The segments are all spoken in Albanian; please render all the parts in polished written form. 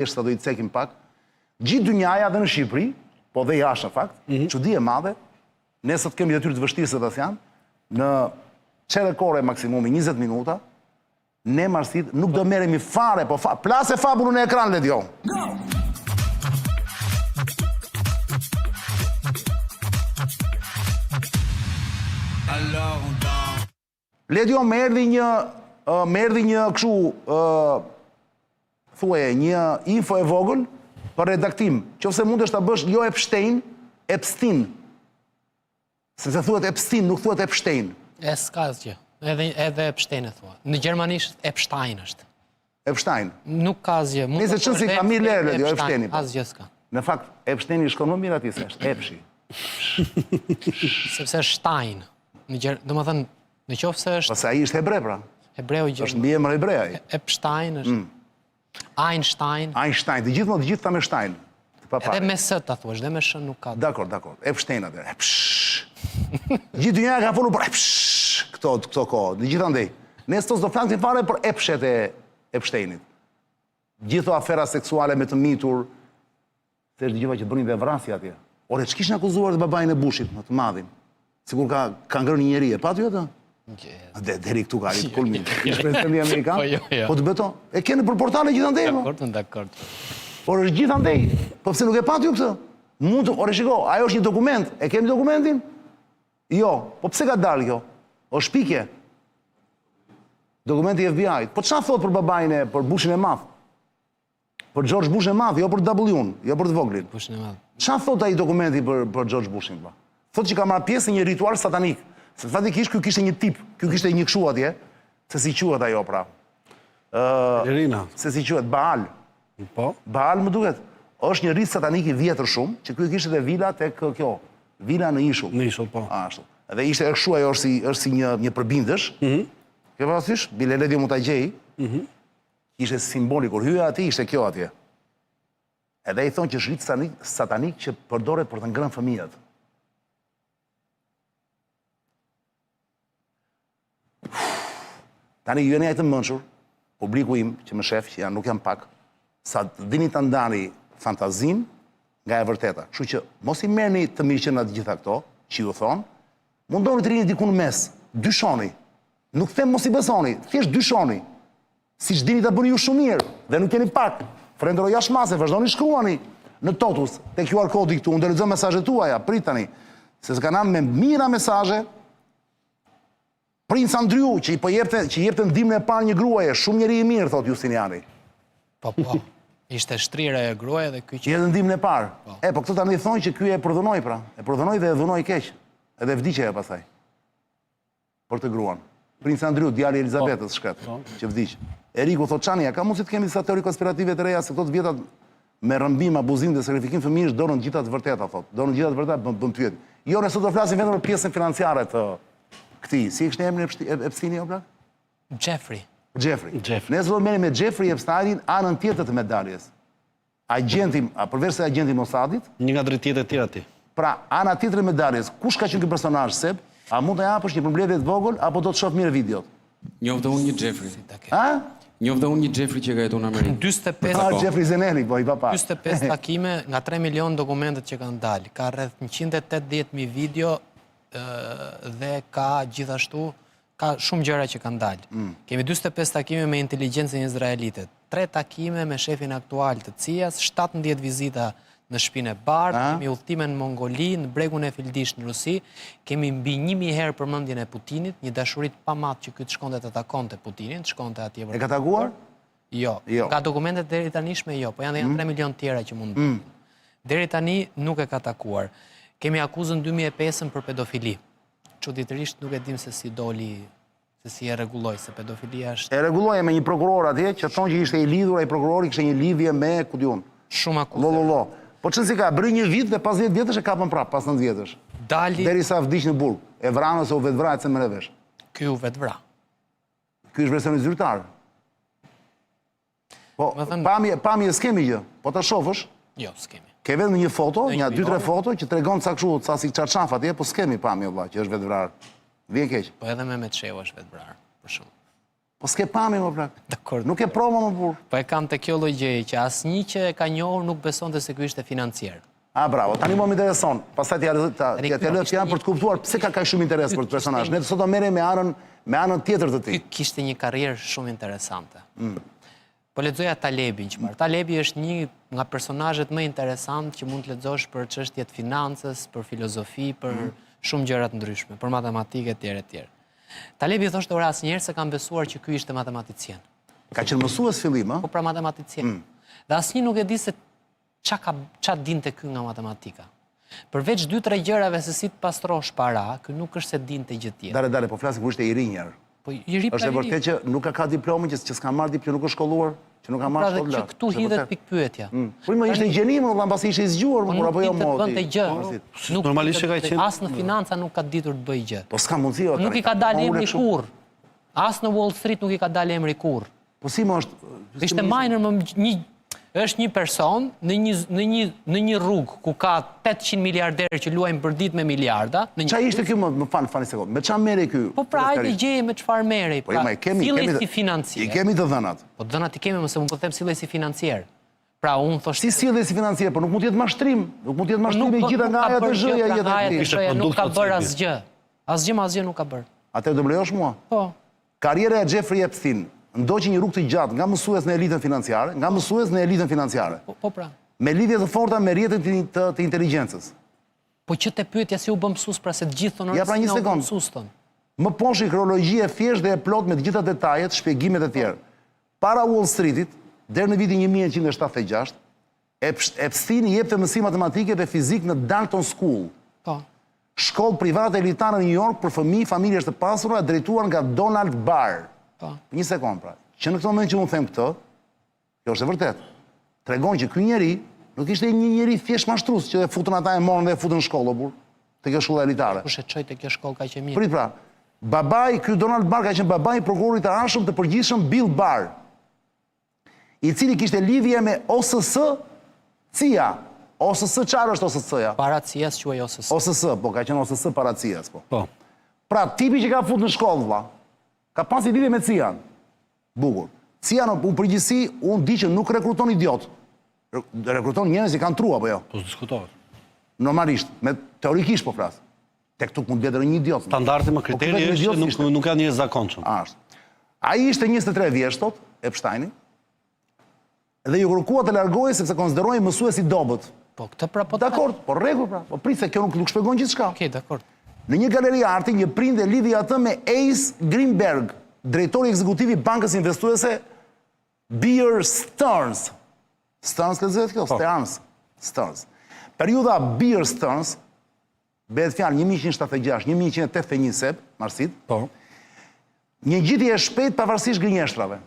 Thjesht sa do i cekim pak. Gjithë dynjaja dhe në Shqipëri, po dhe jashtë në fakt, mm -hmm. çudi e madhe, ne sot kemi detyrë të vështirë Sebastian, në çerek ore maksimumi 20 minuta, ne Marsit nuk do merremi fare, po fa, plase fabulën në ekran Ledio. Ledio më erdhi një më erdhi një kështu ë thuaje një info e vogël për redaktim. Qofse mundesh ta bësh jo Epstein, Epstein. Sepse thuhet Epstein, nuk thuhet Epstein. E s'ka asgjë. Edhe edhe Epstein e thua. Në gjermanisht Epstein është. Epstein. Nuk ka asgjë. Nëse çon si ka mirë lere, jo Epsteini. Po. Asgjë s'ka. Në fakt Epsteini shkon më mirë aty se është Epshi. Sepse është Stein. Në gjer, domethënë, në qoftë se është Po se ai është hebre pra. Hebreu gjerman. Është mbiemër hebre ai. Epstein është. Mm. Einstein. Einstein, të gjithë më të gjithë ta me Stein. Të pa Edhe me S ta thuash, dhe me Sh nuk ka. Dakor, dakor. Epstein atë. Epsh. Gjithë dynjaja ka folur për epsh këto këto kohë, të gjithandej. Ne sot s'do flasim fare për epshet e Epsteinit. Gjithë afera seksuale me të mitur, Se dëgjova që bënin dhe vrasje atje. Ore, ç'kishin akuzuar dhe babain e Bushit, më të madhin? Sikur ka, ka ngrënë një njeri, e patë ju atë? Dhe deri këtu ka arritur kulmi. Ish presidenti amerikan. Po, jo, jo. Po të beto. E keni për portale gjithandej. Po. Dakord, dakord. Por është gjithandej. Po pse nuk e patë ju këtë? Mund të, ore shiko, ajo është një dokument. E kemi dokumentin? Jo. Po pse ka dalë kjo? O shpikje. Dokumenti i FBI-t. Po çfarë thotë për babain e për Bushin e madh? Për George Bushin e madh, jo për W-n, jo për të voglin. Bushin e madh. Ça thotë ai dokumenti për për George Bushin po? Thotë që ka marrë pjesë në një ritual satanik. Se faktikisht ky kishte një tip, ky kishte një kështu atje, se si quhet ajo pra. Ë, Lerina. Se si quhet Baal. Po. Baal më duket. Është një rit satanik i vjetër shumë, që ky e kishte te vila tek kjo, vila në ishull. Në ishull, po. Ashtu. Dhe ishte kështu ajo është si është si një një përbindësh. Mhm. Mm Ke parasysh? Bile Ledio mund ta gjej. Mhm. Mm Ishte simboli, kur hyja aty, ishte kjo atje. Edhe i thonë që është rit satanik, satanik që përdoret për të ngrënë fëmijët. Tani ju jeni aq të mençur, publiku im që më shef, që janë nuk janë pak, sa të dini ta ndani fantazinë nga e vërteta. Kështu që mos i merrni të mirëqena të gjitha këto që ju thonë, mundoni të rini diku në mes, dyshoni. Nuk them mos i besoni, thjesht dyshoni. Siç dini ta bëni ju shumë mirë dhe nuk jeni pak. Falënderoj jashtë mase, vazhdoni shkruani në Totus, te QR kodi këtu, unë do lexoj mesazhet tuaja, prit tani. Se se kanë ardhur me mijëra mesazhe. Princ Andrew që i po jepte, që i jepte ndihmën e parë një gruaje, shumë njeri i mirë thotë Justiniani. Po po. Ishte shtrirë ajo gruaja dhe ky që jepte ndihmën e parë. Po. E po këto tani thonë që ky e përdhunoi pra, e përdhunoi dhe e dhunoi keq. Edhe vdiq ajo pastaj. Për të gruan. Princ Andrew, djali i Elizabetës, po. shkret, po. që vdiq. Eriku thotë Çani, a ka mundësi të kemi disa teori konspirative të reja se këto të vjetrat me rrëmbim, abuzim dhe sakrifikim fëmijësh dolën të gjitha të vërteta, thotë. Dolën të gjitha të vërteta, bën, bën pyetje. Jo, ne sot do flasim vetëm për pjesën financiare të këtij. Si e kishte emrin Epsteini o plak? Jeffrey. Jeffrey. Jeffrey. Ne sot do merremi me Jeffrey Epsteinin anën tjetër të medaljes. Agjenti, a përveç se agjenti i Mossadit? Një nga drejtimet e tjera të tij. Pra, ana tjetër e medaljes, kush ka qenë ky personazh Seb? A mund ta japësh një përmbledhje të vogël apo do të shoh mirë videot? Njoh dhe unë një Jeffrey. A? Njoh dhe unë një Jeffrey që ka jetuar në Amerikë. 45 Ah, Jeffrey Zeneli, po i papa. 45 takime nga 3 milion dokumentet që kanë dalë. Ka rreth 180.000 video dhe ka gjithashtu Ka shumë gjëra që kanë dalë. Mm. Kemi 45 takime me inteligjencën izraelite, 3 takime me shefin aktual të CIA-s, 17 vizita në Shpinë e Bardhë, kemi udhëtime në Mongoli, në bregun e Fildishtë në Rusi, kemi mbi 1000 herë përmendjen e Putinit, një dashuri të pamatë që ky të shkonte të takonte Putinin, të shkonte atje për. E ka takuar? Jo. jo. Nga dokumentet deri tanishme jo, po janë dhe janë 3 mm. milion tjera që mund. Mm. Deri tani nuk e ka takuar. Kemi akuzën 2005 për pedofili. Çuditërisht nuk e dim se si doli, se si e rregulloi, se pedofilia është... E rregulloi me një prokuror atje, që thonë që ishte i lidhur, ai prokurori kishte një lidhje me, ku di unë. Shumë akuza. Lo, lo, lo. Po ç'rëndësi ka, bëri një vit dhe pas 10 vjetësh e kapën prapë, pas 9 vjetësh. Dali... Derisa vdiq në burg. E vranë ose u vetvra e s'e merr vesh. Ky u vetvra. Ky është versioni zyrtar. Po, pamje, pamje s'kemi gjë, po ta shofësh? Jo, s'kemi. Ke vetëm një foto, një dy, tre foto, që tregon ca kështu, ca si çarçaf atje, po s'kemi pamje, vlla, që është vetëvrarë. Vjen keq. Po edhe Mehmet Shehu është vetëvrarë, për shumë. Po s'ke pamje, më plak. Dakord. Nuk e prova më burrë. Po e kam te kjo lloj gjëje që asnjë që e ka njohur nuk besonte se ky ishte financier. A, bravo. Tani mua më intereson. Pastaj t'ia ta t'ia t'ia lë fjalën për të kuptuar pse ka kaq shumë interes për këtë personazh. Ne sot do merremi me anën me anën tjetër të tij. Ky kishte një karrierë shumë interesante. Mm. Po lexoja Talebin çfarë. Talebi është një nga personazhet më interesant që mund të lexosh për çështje të financës, për filozofi, për mm. shumë gjëra të ndryshme, për matematikë etj etj. Talebi thoshte ore asnjëherë s'e kam besuar që ky ishte matematicien. Ka qenë mësues fillim, ë? Po pra matematicien. Mm. Dhe asnjë nuk e di se ça ka ça dinte ky nga matematika. Përveç dy tre gjërave se si të pastrosh para, ky nuk është se dinte gjë tjetër. Dale, dale, po flasim kur ishte i ri njëherë. Po i ri pra Është e vërtetë që nuk ka ka diplomën, që që s'ka marrë diplomë, nuk është shkolluar, që nuk ka marrë pra shkollë dhe që këtu hidhet pikëpyetja. Mm. Po më ishte gjeni, më valla, mbasi ishte i zgjuar, më po apo jo më. Nuk bënte gjë. Po, nuk normalisht që ka qenë. As në financa nuk ka ditur të bëjë gjë. Po s'ka mundësi o Nuk i ka dalë emri kurrë. As në Wall Street nuk i ka dalë emri kurrë. Po si më është... Ishte miner më një... është një person në një, në një, në një rrugë ku ka 800 miliarderë që luajnë për ditë me miliarda. Në një... Ça ishte ky më, më fal, fal një sekondë. Me ça merrej ky? Po pra, hajde gjeje me çfarë merrej. Po, pra, kemi, kemi, si financier. I kemi të dhënat. Po të dhënat i kemi, mëse unë po them sillej si financier. Pra unë thosh... Si sillej si financier, po nuk mund të jetë mashtrim. Nuk mund të jetë mashtrim e gjitha nga A-ja te Zh-ja jeta e tij. Nuk ka bërë asgjë. Asgjë më asgjë nuk ka bërë. Atëherë do më lejosh mua? Po. Karriera e Jeffrey Epstein ndoqi një rrugë të gjatë nga mësues në elitën financiare, nga mësues në elitën financiare. Po, po pra. Me lidhje të forta me rrjetet të, të, të inteligjencës. Po që te pyetja si u bë mësues, pra se të gjithë thonë ja pra një sekond. Mësues thonë. Më poshtë një kronologji e thjeshtë dhe e plotë me të gjitha detajet, shpjegimet e tjerë. Para Wall Streetit, deri në vitin 1976, Epstein jepte mësim matematike dhe fizikë në Dalton School. Po. Shkollë private elitare në New York për fëmijë familjesh të pasura, drejtuar nga Donald Barr. Po. Një sekond pra. Që në këtë moment që unë them këtë, kjo është e vërtetë. Tregon që ky njeri nuk ishte një njeri thjesht mashtrues që e futën ata e morën dhe e futën në shkollë, o burrë, te kjo shkolla elitare. Kush e çoi te kjo shkollë kaq e mirë? Prit pra. Babai, ky Donald Barr ka qenë babai i prokurorit të ardhshëm të përgjithshëm Bill Barr. i cili kishte lidhje me OSS CIA. OSS çfarë është OSS-ja? Para CIA-s quhej OSS. OSS, po ka qenë OSS para CIA-s, po. Po. Pra tipi që ka fut në shkollë vlla, ka pasi lidhje me CIA-n. Bukur. CIA në përgjithësi, unë di që nuk rekruton idiot. Rekruton njerëz që kanë tru apo jo? Po s'diskutohet. Normalisht, me teorikisht po flas. Tek tuk mund të jetë edhe një idiot. Standardi më po kriteri është që nuk nuk janë njerëz zakonshëm. Ashtu. Ai ishte 23 vjeç thot, Epsteini. Dhe iu kërkua të largohej sepse konsiderohej mësues i dobët. Po këtë pra po. Dakord, po rregull pra. Po prit se kjo nuk nuk shpjegon gjithçka. Okej, dakord. Në një galeri arti, një prind e lidhi atë me Ace Greenberg, drejtori ekzekutiv i bankës investuese Bear Stearns. Stearns lexohet kjo? Po. Stearns. Stearns. Periudha Bear Stearns Bëhet fjalë 1976, 1981 Seb, Marsit. Po. Një ngjitje e shpejtë pavarësisht gënjeshtrave.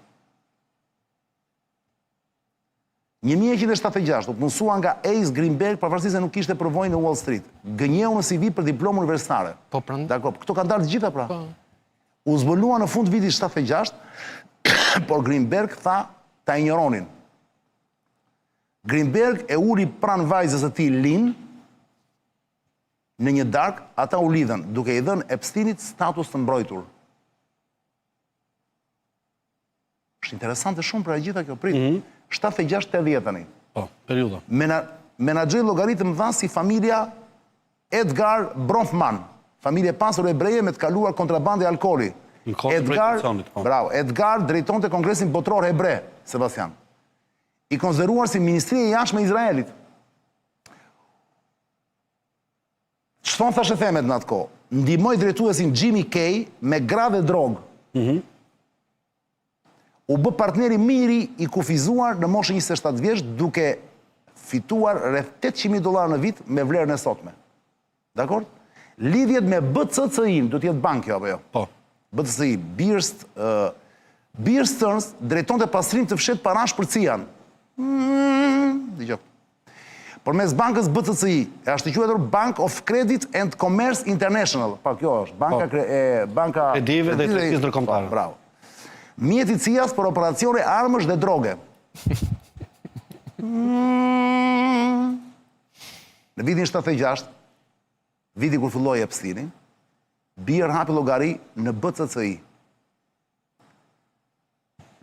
1976 u punësua nga Ace Greenberg pavarësisht se nuk kishte përvojë në Wall Street. Gënjeu në CV për diplomë universitare. Po pra. Dakor, këto kanë dalë të gjitha pra. Po. U zbulua në fund vitit 76, por Greenberg tha ta injoronin. Greenberg e uli pranë vajzës së tij Lynn në një darkë, ata u lidhën, duke i dhënë Epsteinit status të mbrojtur. Është interesante shumë pra e gjitha kjo prit. Mm -hmm. 76-80 tani. Po, periudha. Mena, menaxhoi llogari të mëdha si familja Edgar Bronfman, familje e pasur hebreje me të kaluar kontrabande alkooli. Edgar, po. bravo, Edgar drejtonte Kongresin Botëror Hebre, Sebastian. I konsideruar si Ministria e Jashtme e Izraelit. Ç'thonë thashethemet në atë kohë? Ndihmoi drejtuesin Jimmy Kay me gra dhe drogë. Mm -hmm. U bë partneri më i ri i kufizuar në moshën 27 vjeç duke fituar rreth 800.000 dollarë në vit me vlerën e sotme. Dakord? Lidhjet me BCCI-n, do të jetë bankë kjo apo jo? Po. BCCI, Bear, uh, Bear Stearns drejtonte pastrim të fshehtë parash për CIA-n. Mm, dëgjo. Përmes bankës BCCI, e ashtuquajtur Bank of Credit and Commerce International. Pa kjo është, banka po. e banka Kredive dhe Tregtisë Ndërkombëtare. Po, bravo. Mjet i CIA-s për operacione armësh dhe droge. Mm. Në vitin 76, viti kur filloi Epsteini, Bear hapi llogari në BCCI.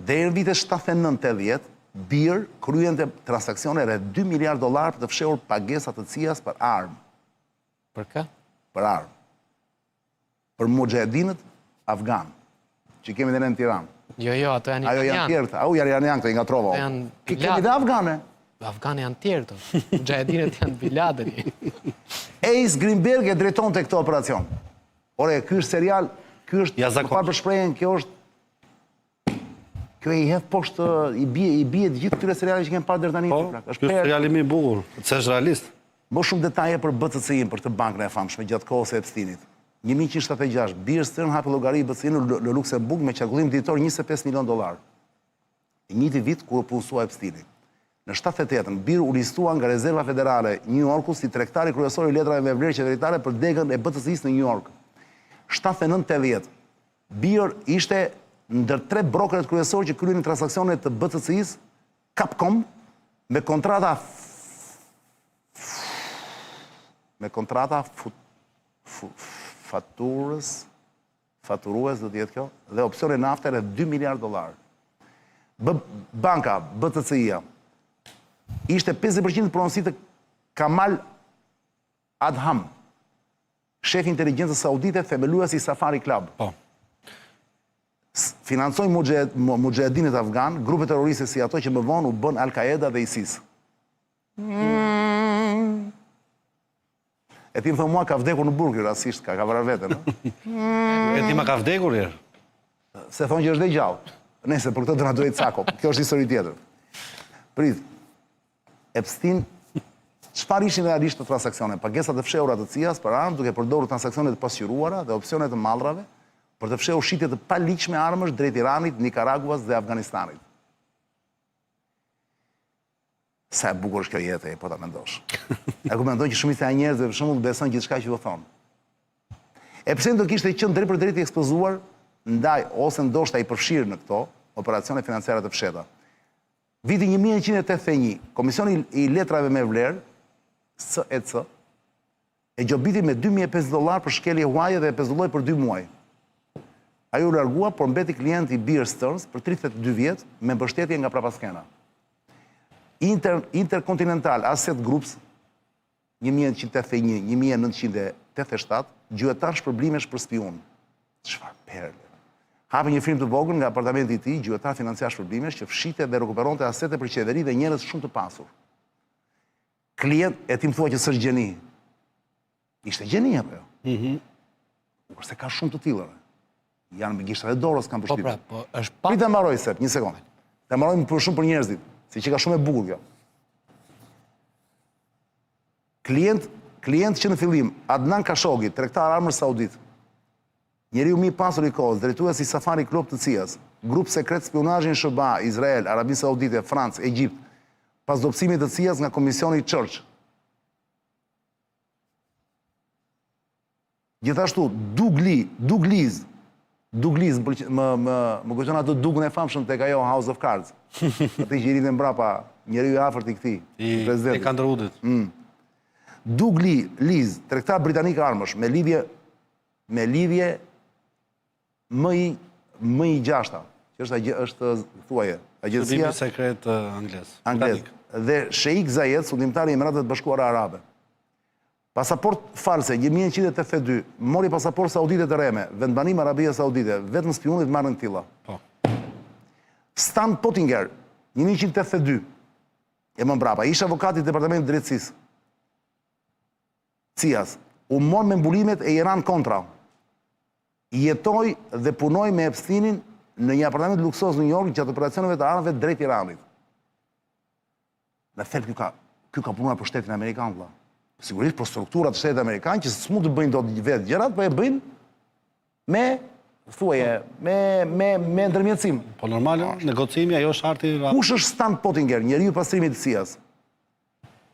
Deri në vitet 79-80, Beer kryente transaksione rreth 2 miliardë dollarë për të fshehur pagesa të CIA-s për armë. Për kë? Për armë. Për muxhahedinët afganë, që kemi dhe ne në Tiranë. Jo, jo, ato janë Ajo janë tjerë, au janë iranianë këto i ngatërrova. Janë Kemi dhe afgane. Afganë janë tjerë këto. Muxhahedinët janë Bin Ladeni. Ace Greenberg e drejtonte këtë operacion. Ore, ky është serial, ky është, më fal për shprehjen, kjo është Kjo i hedh poshtë, i bie, i bie të gjithë këtyre serialeve që kemi parë deri tani. Po, është ky seriali më i bukur, se është realist. Më shumë detaje për BCC-in, për këtë bankën e famshme gjatë kohës së Epsteinit. 1976, Bear Stearns hapi llogari BCC në në Luksemburg me qarkullim ditor 25 milion dollar. I njëjti vit kur u punësua Epsteini. Në 78-ën, Bear u listua nga Rezerva Federale New Yorku si tregtari kryesor i letrave me vlerë qeveritare për degën e BCC-së në New York. 79-80, Bear ishte ndër tre brokerët kryesorë që kryenin transaksione të BCC-së, Capcom, me kontrata me kontrata fut, fu, faturës, faturues do të jetë kjo, dhe opsione nafte rreth 2 miliard dollar. B, banka BCC-ja ishte 50% pronësi të Kamal Adham, shefi i inteligjencës saudite, themeluesi i Safari Club. Po. Financoi muxhahedinët afganë, grupe terroriste si ato që më vonë u bënë Al-Qaeda dhe ISIS. Mm. E ti më thua mua ka vdekur në burg, rastësisht, ka, ka vrarë veten, ë? E ti ma ka vdekur jerë? Se thonë që është dhe gjallë. Nëse për këtë do na duhej Cako, kjo është histori tjetër. Prit. Epstein, çfarë ishin realisht këto transaksione? Pagesa të fshehura të CIA-s për armë duke përdorur transaksione të pasqyruara dhe opsione të mallrave për të fshehur shitje të paligjshme armësh drejt Iranit, Nikaraguas dhe Afganistanit. Sa e bukur është kjo jetë, e po ta mendosh. E ku mendon që shumica e njerëzve për shembull besojnë gjithçka që u thonë. Epstein do kishte qenë drejtpërdrejt i ekspozuar ndaj ose ndoshta i përfshirë në këto operacione financiare të fshehta. Viti 1981, Komisioni i Letrave me Vlerë, SEC, e gjobiti me 2500 dollarë për shkelje huaje dhe e pezulloi për 2 muaj. Ai u largua, por mbeti klient i Bear Stearns për 32 vjet me mbështetje nga prapaskena. Inter, Intercontinental Asset Groups 1981, 1987, gjuetar shpërblimesh për spiun. Çfarë perle. Hapi një firmë të vogël nga apartamenti i tij, gjuetar financiar shpërblimesh që fshihte dhe rekuperonte asete për qeveri dhe njerëz shumë të pasur. Klient, e ti më thua që s'është gjeni. Ishte gjeni apo jo? Mhm. Mm Kurse ka shumë të tillë. Janë me gishtat e dorës kam Po përshtypjen. pra, po është pa Prit ta mbaroj se, një sekond. Ta mbaroj për shumë për njerëzit, se që ka shumë e bukur kjo. Klient, klient që në fillim, Adnan Khashoggi, tregtar armësh saudit. Njeriu më i pasur i kohës, drejtues i Safari Club të CIA-s, grup sekret spionazhi në SHBA, Izrael, Arabi Saudite, Francë, Egjipt, pas dobësimit të CIA-s nga Komisioni Church. Gjithashtu, Doug Lee, Doug Lees, Doug Lees, më, pëlqen- më, më, më kujton atë Dugun e famshëm tek ajo House of Cards. Atë që i rrinte mbrapa, njeriu i afërt i këtij, I presidentit. i Underwoodit. Mm. Doug Lee, Lees, tregtar britanik armësh, me lidhje me lidhje më i më i gjashta, që është agje, është thuaje, agjencia Shërbimi sekret anglez. Anglez. Dhe Sheikh Zayed, sundimtari i Emirateve të Bashkuara Arabe. Pasaportë false, 1982, mori pasaportë saudite të rreme, vendbanim Arabia Saudite, vetëm spiunët marrin të tilla. Po. Stan Pottinger, 1982, e më mbrapa, ish avokat i Departamentit të Drejtësisë. CIA-s, u mor me mbulimet e Iran Contra. Jetoi dhe punoi me Epsteinin në një apartament luksoz në New York gjatë operacioneve të armëve drejt Iranit. Në thelb ky ka ky ka punuar për shtetin amerikan vëlla. Sigurisht për strukturat të shtetit amerikan që s'mund të bëjnë dot vetë gjërat, po e bëjnë me thuaje, me me me ndërmjetësim. Po normal, negocimi ajo është arti Kush është Stan Pottinger, njeriu i pastrimit të CIA-s?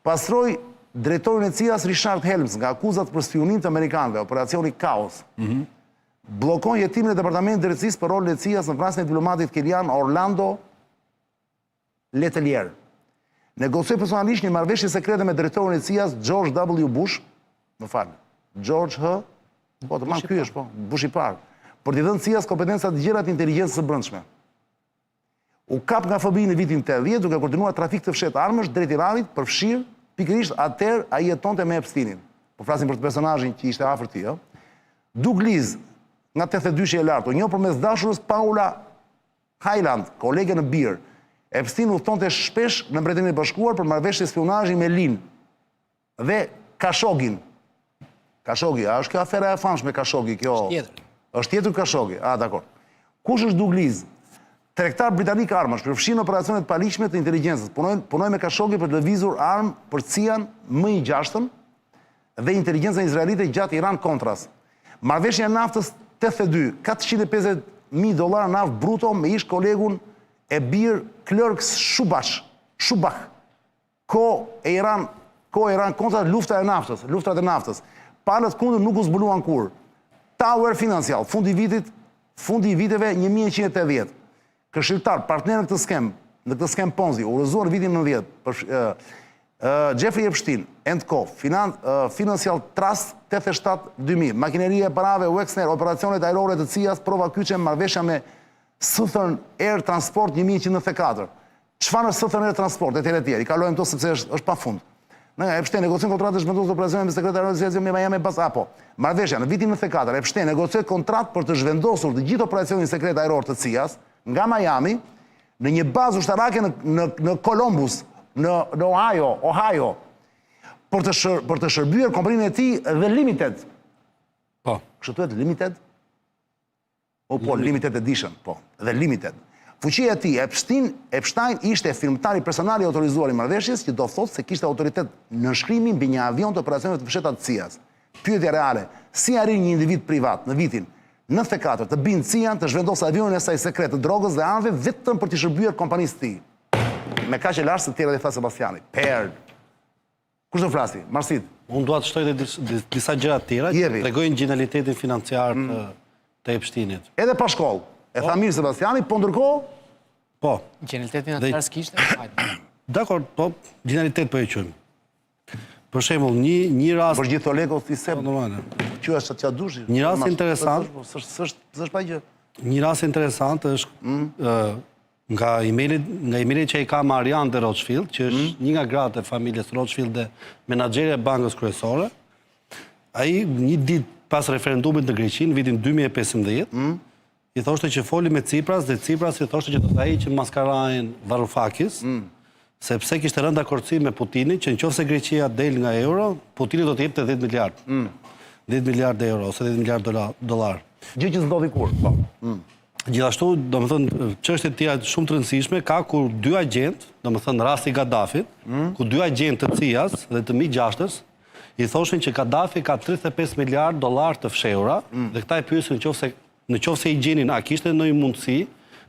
Pastroi drejtorin e CIA-s Richard Helms nga akuzat për spiunim të amerikanëve, operacioni Kaos. Mm -hmm. Bllokon hetimin e Departamentit të Drejtësisë për rolin e CIA-s në vrasjen e diplomatit kilian Orlando Letelier. Negocioi personalisht një marrëveshje sekrete me drejtorin e CIA-s George W. Bush, më fal, George H. Po, të ky është, po, Bush i parë, për t'i dhënë CIA-s kompetenca të gjera të inteligjencës së brendshme. U kap nga FBI në vitin 80 duke koordinuar trafik të fshehtë armësh drejt Iranit, përfshirë pikërisht atëherë ai jetonte me Epsteinin. Po flasim për personazhin që ishte afër tij, ë. Doug Lees, nga 82-shi e lart, u njoh përmes dashurës Paula Hyland, kolege në BIR. Epstein udhëtonte shpesh në Mbretërinë e Bashkuar për marrëveshje spiunazhi me Lin dhe Khashoggin. Khashoggi, a është kjo afera e famshme Khashoggi kjo? Është tjetër. Është tjetër Khashoggi. A, dakor. Kush është Doug Lees? Tregtar britanik armësh, përfshin operacione të paligjshme të inteligjencës. Punoi punoi me Khashoggi për të lëvizur armë për CIA-n MI6-ën dhe inteligjencën izraelite gjatë Iran Contras. Marrëveshja e naftës 82, 450.000 dollar naftë bruto me ish kolegun e BIR Kirk Schubach, Schubach. Ko e Iran, ko e Iran Contra lufta e naftës, luftrat e naftës. Palët kundër nuk u zbuluan kurrë. Tower Financial, fundi i vitit, fundi i viteve 1980. Këshilltar, partner në këtë skemë, në këtë skemë Ponzi, u rrëzuar në vitin 90. Për, ë, ë, Jeffrey Epstein and Co, Finan, ë, Financial Trust 87-2000, makineria e parave Wexner, operacionet ajrore të CIA-s, prova kyçe, marrëveshja me Southern Air Transport 1994. Çfarë është Southern Air Transport etj etj. I kalojmë këto sepse është është pafund. Në Epstein negocion kontratë të zhvendosur operacionin me sekret ajrore të CIA me Miami pas apo. Marrëveshja në vitin 94 Epstein negocioi kontratë për të zhvendosur të gjithë operacionin sekret ajror të CIA-s nga Miami në një bazë ushtarake në në në Columbus, në në Ohio, Ohio, për të shër, për të shërbyer kompaninë e tij The Limited. Po. Kështu thuhet Limited? O po, Limited Edition, po, dhe Limited. Fuqia e tij, Epstein, Epstein ishte firmëtari personal i autorizuar i marrëveshjes, që do thotë se kishte autoritet nënshkrimi mbi një avion të operacioneve të fshehta të CIA-s. Pyetja reale, si arrin një individ privat në vitin 94 të bind CIA-n të zhvendosë avionin e saj sekret të drogës dhe armëve vetëm për t'i shërbyer kompanisë së tij? Me kaq e lashtë të tjerat i tha Sebastiani. Perl. Kush do flasi? Marsit. Unë dua të shtoj edhe disa gjëra të tjera që tregojnë genialitetin financiar të mm. të Epsteinit. Edhe pa shkollë. E tha po. mirë Sebastiani, po ndërkohë Po. Genialitetin financiar s'kishte, hajde. Dakor, po genialitet po e quajmë. Për shembull, një një rast Për gjithë Oleko ti se po, normale. Quaj sa t'ia dush. Një rast interesant, po, s'është s'është s'është pa gjë. Një rast interesant është mm. ë Nga emaili, nga emaili që ai ka me Ariane de Rothschild, që është mm. një nga gratë e familjes Rothschild dhe menaxherja e bankës kryesore, ai një ditë pas referendumit në Greqi në vitin 2015, mm. i thoshte që foli me Tsipras dhe Tsipras i thoshte që do ta heqë maskarain Varoufakis, mm. sepse kishte rënë dakordësi me Putinin që në qoftë se Greqia del nga euro, Putini do t'i jepte 10 miliard. Mm. 10 miliard euro ose 10 miliard dollar. Gjë që s'ndodhi kurrë. Po. Mm. Gjithashtu, domethënë, çështje të tjera shumë të rëndësishme ka kur dy agjentë, domethënë rasti i Gaddafit, mm. ku dy agjentë të CIA-s dhe të MI6-s i thoshin që Gaddafi ka 35 miliard dollar të fshehura mm. dhe këta e pyesin nëse në qoftë se i gjenin a kishte ndonjë mundësi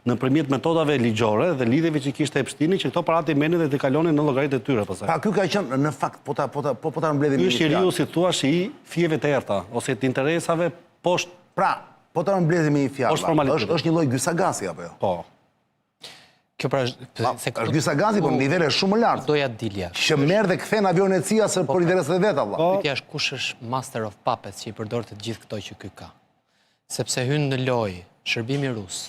nëpërmjet metodave ligjore dhe lidhjeve që kishte Epsteini që këto para t'i merrnin dhe t'i kalonin në llogaritë e tyre pastaj. Pa ky ka qenë në fakt po ta po ta po, po ta mbledhim. Ky është njeriu si thua i fijeve të errta ose të interesave poshtë Pra, po ta mbledhim me një fjalë. Është është një lloj Gysagasi apo jo? Po. Kjo pra është se është Gysagasi, po në nivele shumë më lart. Doja të dilja. Që merr dhe kthen avionin e CIA-s po, për pra. interesat e veta valla. Po. Pyetja është kush është Master of Puppets që i përdor të gjithë këto që ky ka. Sepse hyn në lojë shërbimi rus,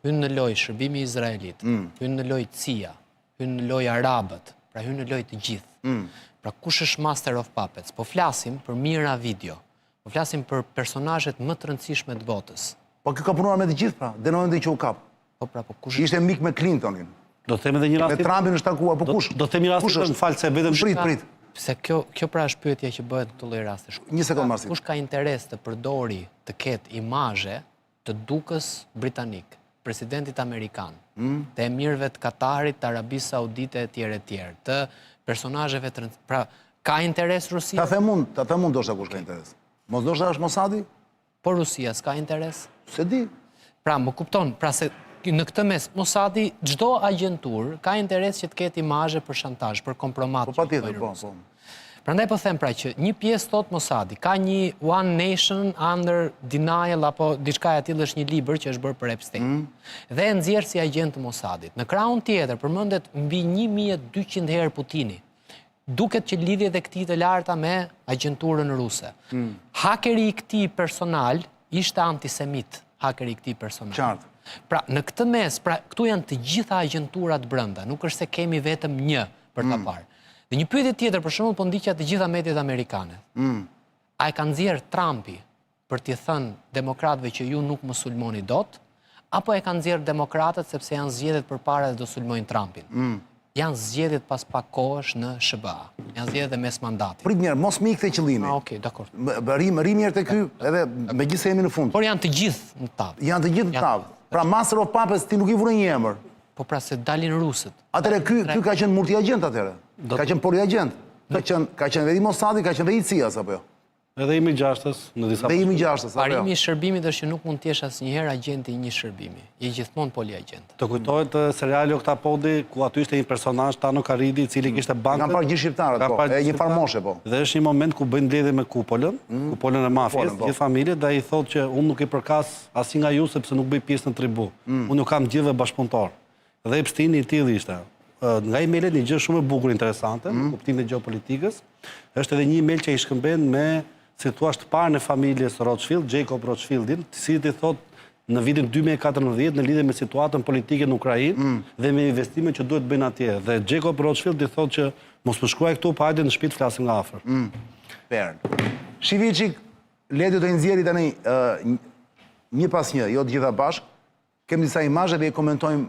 Hyn në lojë shërbimi izraelit, mm. hyn në lojë CIA, hyn në lojë arabët, pra hyn në lojë të gjithë. Mm. Pra kush është Master of Puppets? Po flasim për mijëra video, po flasim për personazhet më të rëndësishme të botës. Po ky ka punuar me të gjithë pra, deri në momentin që u kap. Po pra, po kush ishte mik me Clintonin. Do të them edhe një rast. Me Trumpin është takuar, po kush? Do të them një rast, më fal se vetëm prit, prit. Se kjo kjo pra është pyetja që bëhet në këtë lloj rastesh. Një sekondë Marsi. Kush ka interes të përdori të ketë imazhe të dukës britanik, presidentit amerikan, mm. të emirëve të Katarit, të Arabisë Saudite etj etj, të personazheve të pra ka interes Rusia? Ta them unë, ta them unë ndoshta kush ka interes. Mos ndoshta është Mossadi? Po Rusia s'ka interes? S'e di. Pra, më kupton, pra se në këtë mes Mossadi çdo agjenturë ka interes që të ketë imazhe për shantazh, për kompromat. Po patjetër, po, po. Prandaj po them pra që një pjesë thotë Mossadi, ka një One Nation Under Denial apo diçka e tillë është një libër që është bërë për Epstein. Mm. Dhe e nxjerr si agjent të Mossadit. Në krahun tjetër përmendet mbi 1200 herë Putini. Duket që lidhjet e këtij të larta me agjenturën ruse. Mm. Hakeri i këtij personal ishte antisemit, hakeri i këtij personal. Qartë. Pra, në këtë mes, pra, këtu janë të gjitha agjenturat brenda, nuk është se kemi vetëm një për ta mm. parë. Dhe një pyetje tjetër, për shembull, po ndiqja të gjitha mediat amerikane. Mm. A e ka nxjerrë Trumpi për t'i thënë demokratëve që ju nuk më sulmoni dot, apo e kanë nxjerrë demokratët sepse janë zgjedhjet përpara dhe do sulmojnë Trumpin. Mm. Janë zgjedhjet pas pak kohësh në SHBA. Janë zgjedhjet e mes mandatit. Prit njëherë, mos më ik te qëllimi. Ah, okay, dakord. Rrimë, rrimë njëherë te ky, edhe megjithëse jemi në fund. Por janë të gjithë në tavë. Janë të gjithë në tavë. Pra Master of Puppets ti nuk i vure një emër. Po pra se dalin rusët. Atëherë ky ky ka qenë multiagjent atëherë. Ka qenë poliagjent. Ka qenë ka qenë dhe i Mossadit, ka qenë dhe i CIA-s apo jo? Edhe i MI6-ës në disa Dhe i MI6-ës, apo jo? Parimi i shërbimit është që nuk mund të jesh asnjëherë agjenti i një shërbimi. Je gjithmonë poliagjent. Të kujtohet seriali Oktapodi, ku aty ishte një personazh Tano Karidi, i cili mm. kishte bankën. Kanë parë gjithë shqiptarët, po, e një farë moshe, po. Dhe është një moment ku bëjnë mbledhje me kupolën, mm. kupolën e mafies, po. gjithë familjet, dhe ai thotë që unë nuk i përkas asnjë nga ju sepse nuk bëj pjesë në tribu. Mm. Unë ju kam gjithëve bashkëpunëtor. Dhe Epsteini i tillë ishte. Nga emailet një gjë shumë e bukur interesante, në mm. kuptimin e gjeopolitikës, është edhe një email që ai shkëmben me, si thua, të parën e familjes Rothschild, Jacob Rothschildin, të cilit i thotë në vitin 2014 në lidhje me situatën politike në Ukrainë mm. dhe me investimet që duhet bëjnë atje. Dhe Jacob Rothschild i thotë që mos më shkruaj këtu, po hajde në shtëpi të flasim nga afër. Mm. Per. Shiviçik, Ledi do i nxjerri tani një pas një, jo të gjitha bashkë, Kemi disa imazhe dhe i komentojmë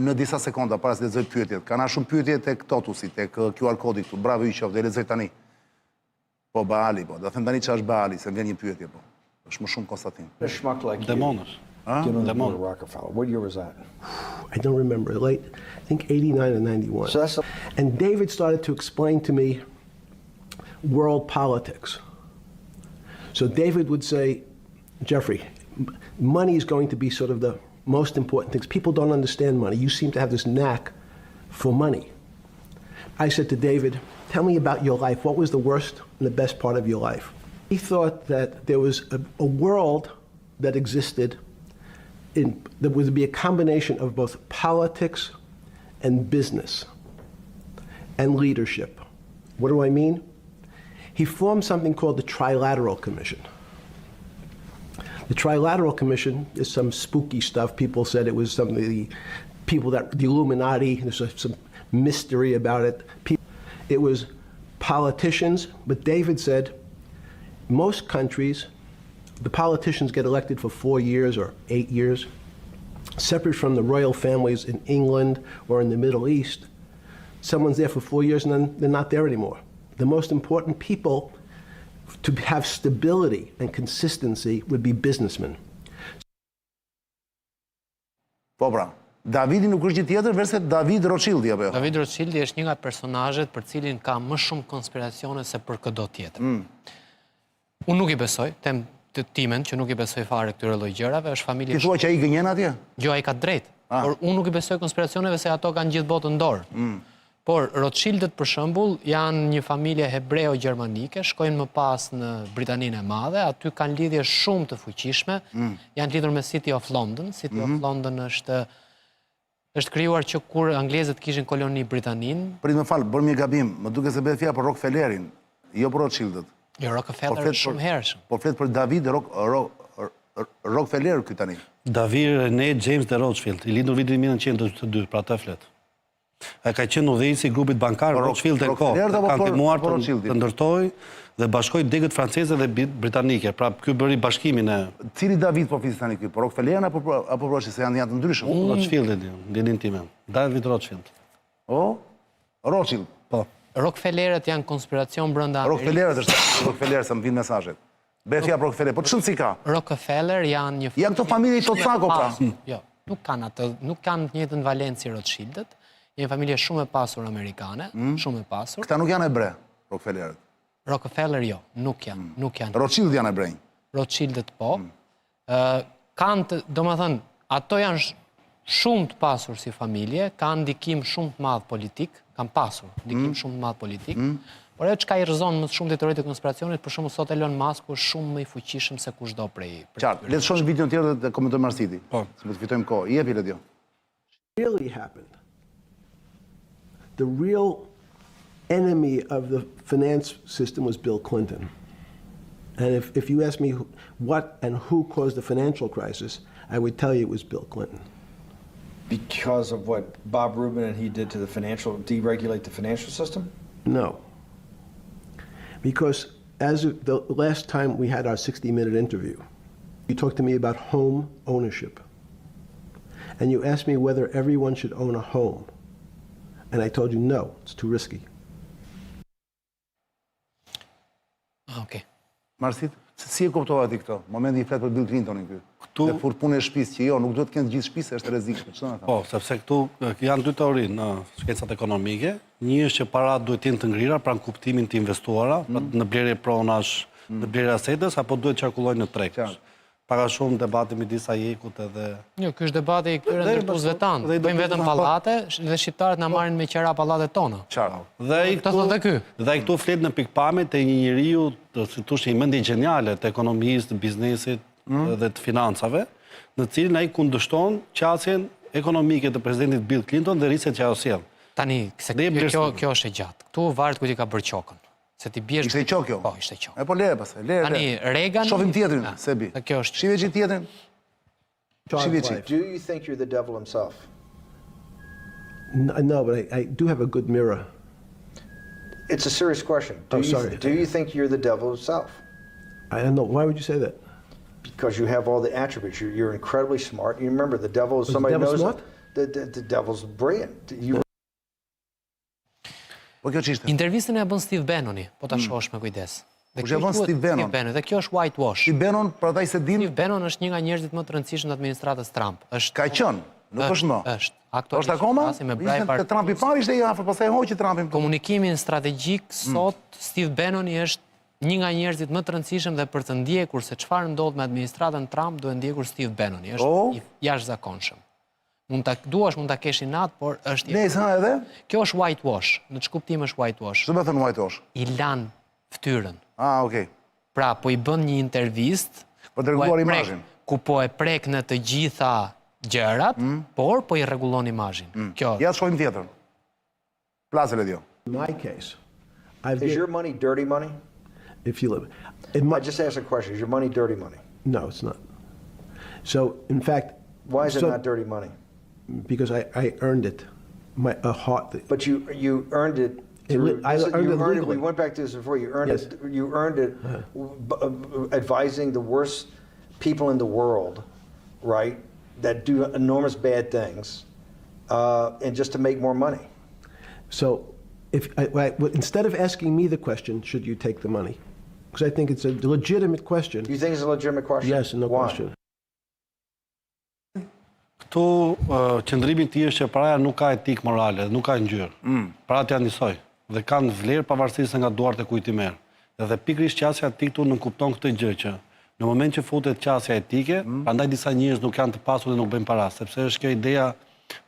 në disa sekonda para se të lexoj pyetjet. Kanë ardhur shumë pyetje tek Totusi, tek QR kodi këtu. Bravo ju qoftë, do i lexoj tani. Po Baali, po. Do them tani çfarë është Baali, se më vjen një pyetje po. Është më shumë konstatim. A schmuck like you. Demonësh. Get on the board of Rockefeller. What year was that? I don't remember. Late, I think 89 or 91. So that's And David started to explain to me world politics. So David would say, Jeffrey, money is going to be sort of the most important things. People don't understand money. You seem to have this knack for money. I said to David, Tell me about your life. What was the worst and the best part of your life? He thought that there was a, a world that existed in, that would be a combination of both politics and business and leadership. What do I mean? He formed something called the Trilateral Commission. The Trilateral Commission is some spooky stuff. People said it was some of the people that the Illuminati, there's some mystery about it. It was politicians, but David said most countries, the politicians get elected for four years or eight years, separate from the royal families in England or in the Middle East. Someone's there for four years and then they're not there anymore. The most important people to have stability and consistency would be businessmen. Po pra, Davidi nuk është gjë tjetër veçse David Rothschildi apo jo? David Rothschildi është një nga personazhet për cilin ka më shumë konspiracione se për këdo tjetër. Mm. Unë nuk i besoj, them të timen që nuk i besoj fare këtyre lloj gjërave, është familje. Ti thua që ai gënjen atje? Jo, ai ka drejt. Ah. Por unë nuk i besoj konspiracioneve se ato kanë gjithë botën në dorë. Mm. Por Rothschildët për shembull janë një familje hebreo-gjermanike, shkojnë më pas në Britaninë e Madhe, aty kanë lidhje shumë të fuqishme, mm. janë lidhur me City of London. City mm -hmm. of mhm. London është është krijuar që kur anglezët kishin koloni Britaninë. Prit më fal, bëmë një gabim, më duket se bëhet fjalë për Rockefellerin, jo për Rothschildët. Jo, Rockefeller po është shumë hershëm. Po flet për David Rock, Rock, Rockefeller ky tani. David René James de Rothschild, i lindur vitin 1942, pra të flet. Ai ka qenë udhëheqësi i grupit bankar Rothschild Co. Ka ndihmuar të ndërtojë dhe bashkojë degët franceze dhe britanike. Pra ky bëri bashkimin e Cili David po flis tani ky? Për Rockefellerin apo për apo për Rothschild, se janë janë të ndryshëm. Rothschild e di, dijeninë time. David Rothschild. O? Rothschild. Po. Rockefellerët janë konspiracion brenda Rockefellerët është Rockefeller se më vijnë mesazhet. Bëhet fjalë për Rockefeller, po ç'rëndësi ka? Rockefeller janë një Janë këto familje Tocako pra. Jo, nuk kanë atë, nuk kanë të njëjtën valencë si Rothschildët. Janë një familje shumë e pasur amerikane, mm. shumë e pasur. Këta nuk janë hebre, Rockefellerët. Rockefeller jo, nuk janë, mm. nuk janë. Rothschild janë hebrenj. Rothschildët po. Mm. Kanë të, domethënë, ato janë shumë të pasur si familje, kanë ndikim shumë të madh politik, kanë pasur ndikim mm. shumë të madh politik. Mm. Por ajo çka i rrëzon më shumë teoritë e konspiracionit, për shembull sot Elon Musk është shumë më i fuqishëm se kushdo prej. Qartë, le të shohim videon tjetër dhe të komentojmë Arsiti. Po. Se më të fitojmë kohë. Jepi Ledio. Really happened. The real enemy of the finance system was Bill Clinton. And if, if you ask me what and who caused the financial crisis, I would tell you it was Bill Clinton. Because of what Bob Rubin and he did to the financial, deregulate the financial system? No. Because as of the last time we had our 60 minute interview, you talked to me about home ownership. And you asked me whether everyone should own a home. And I told you no, it's too risky. Ah, okay. Marsit, si e kuptova ti këto? Momenti i flet për Bill Clintonin ky. Këtu dhe fur punë e shtëpisë që jo, nuk duhet të kenë gjithë shtëpisë, është e rrezikshme, ç'do të thotë? Po, sepse këtu janë dy teori në shkencat ekonomike. Një është që paratë duhet të jenë të ngrira, pra në kuptimin të investuara, pra mm. në blerje pronash, mm. në blerje asetesh apo duhet të qarkullojnë në treg. Pak a shumë debati midis Hayekut edhe Jo, ky është debati i këtyre ndërtuesve tanë. Bëjmë vetëm po. pallate dhe shqiptarët na marrin me qera pallatet tona. Qartë. Dhe ai këtu thotë dhe ky. Dhe ai këtu flet në pikëpamje të një njeriu, të si thosh, një mendje gjeniale të ekonomisë, të biznesit mm. dhe të financave, në të cilin ai kundërshton qasjen ekonomike të presidentit Bill Clinton dhe risqet që ajo sjell. Tani, se kjo kjo është e gjatë. Këtu varet kujt i ka bërë qokën. Se ti biesh... Ishte qokë kjo? Po, ishte qokë. E po lere pastaj, lere. Tani, Reagan... Shofim tjetrin, se bi. Kjo është... Shive që tjetrin. Shive që. Do you think you're the devil himself? No, but I, I do have a good mirror. It's a serious question. Do oh, you, sorry. Do you think you're the devil himself? I don't know. Why would you say that? Because you have all the attributes. You're, you're incredibly smart. You remember, the devil is somebody the devil knows. Smart? The, the, the devil's brilliant. You Po kjo ç'ishte? Intervistën e bën Steve Bannoni, po ta mm. shohësh me kujdes. Dhe Kush e bën Steve Bannon? Steve Bannon, dhe kjo është whitewash. Steve Bannon, për ata që s'e dinë? Steve Bannon është një nga njerëzit më të rëndësishëm të administratës Trump. Është Ka qenë, nuk është më. Është. Aktualisht është akoma? Me Ishte te Trumpi i parë ishte i afër, pastaj hoqi Trumpin. Komunikimin strategjik mm. sot Steve Bannoni është një nga njerëzit më të rëndësishëm dhe për të ndjekur se çfarë ndodh me administratën Trump duhet ndjekur Steve Bannoni. Është oh. i jashtëzakonshëm. Mund ta duash, mund ta kesh inat, por është Nëse ha edhe? Kjo është whitewash. Në ç'kuptim është whitewash? Ç'do të thotë whitewash? I lan fytyrën. Ah, okay. Pra, po i bën një intervistë për të rregulluar imazhin. Ku po e prek në të gjitha gjërat, mm. por po i rregullon imazhin. Mm. Kjo. Ja shohim tjetër. Plase Ledio. In my case, I've Is your money dirty money? If you live. In my, I just asked a question. Is your money dirty money? No, it's not. So, in fact, why is it so, not dirty money? Because I, I earned it. My a heart. But you you earned it. Through, I earned you it earned legally. It, we went back to this before. You earned yes. it. You earned it uh-huh. advising the worst people in the world, right? That do enormous bad things, uh, and just to make more money. So, if I, I, instead of asking me the question, should you take the money? Because I think it's a legitimate question. You think it's a legitimate question? Yes, no Why? question. Këtu qëndrimi i tij është që paraja nuk ka etikë morale, nuk ka ngjyrë. Mm. Paratë janë njësoj dhe kanë vlerë pavarësisht se nga duart e kujt i merr. Dhe pikërisht qasja e tij këtu nënkupton këtë gjë që në moment që futet qasja etike, mm. prandaj disa njerëz nuk janë të pasur dhe nuk bëjnë para, sepse është kjo ideja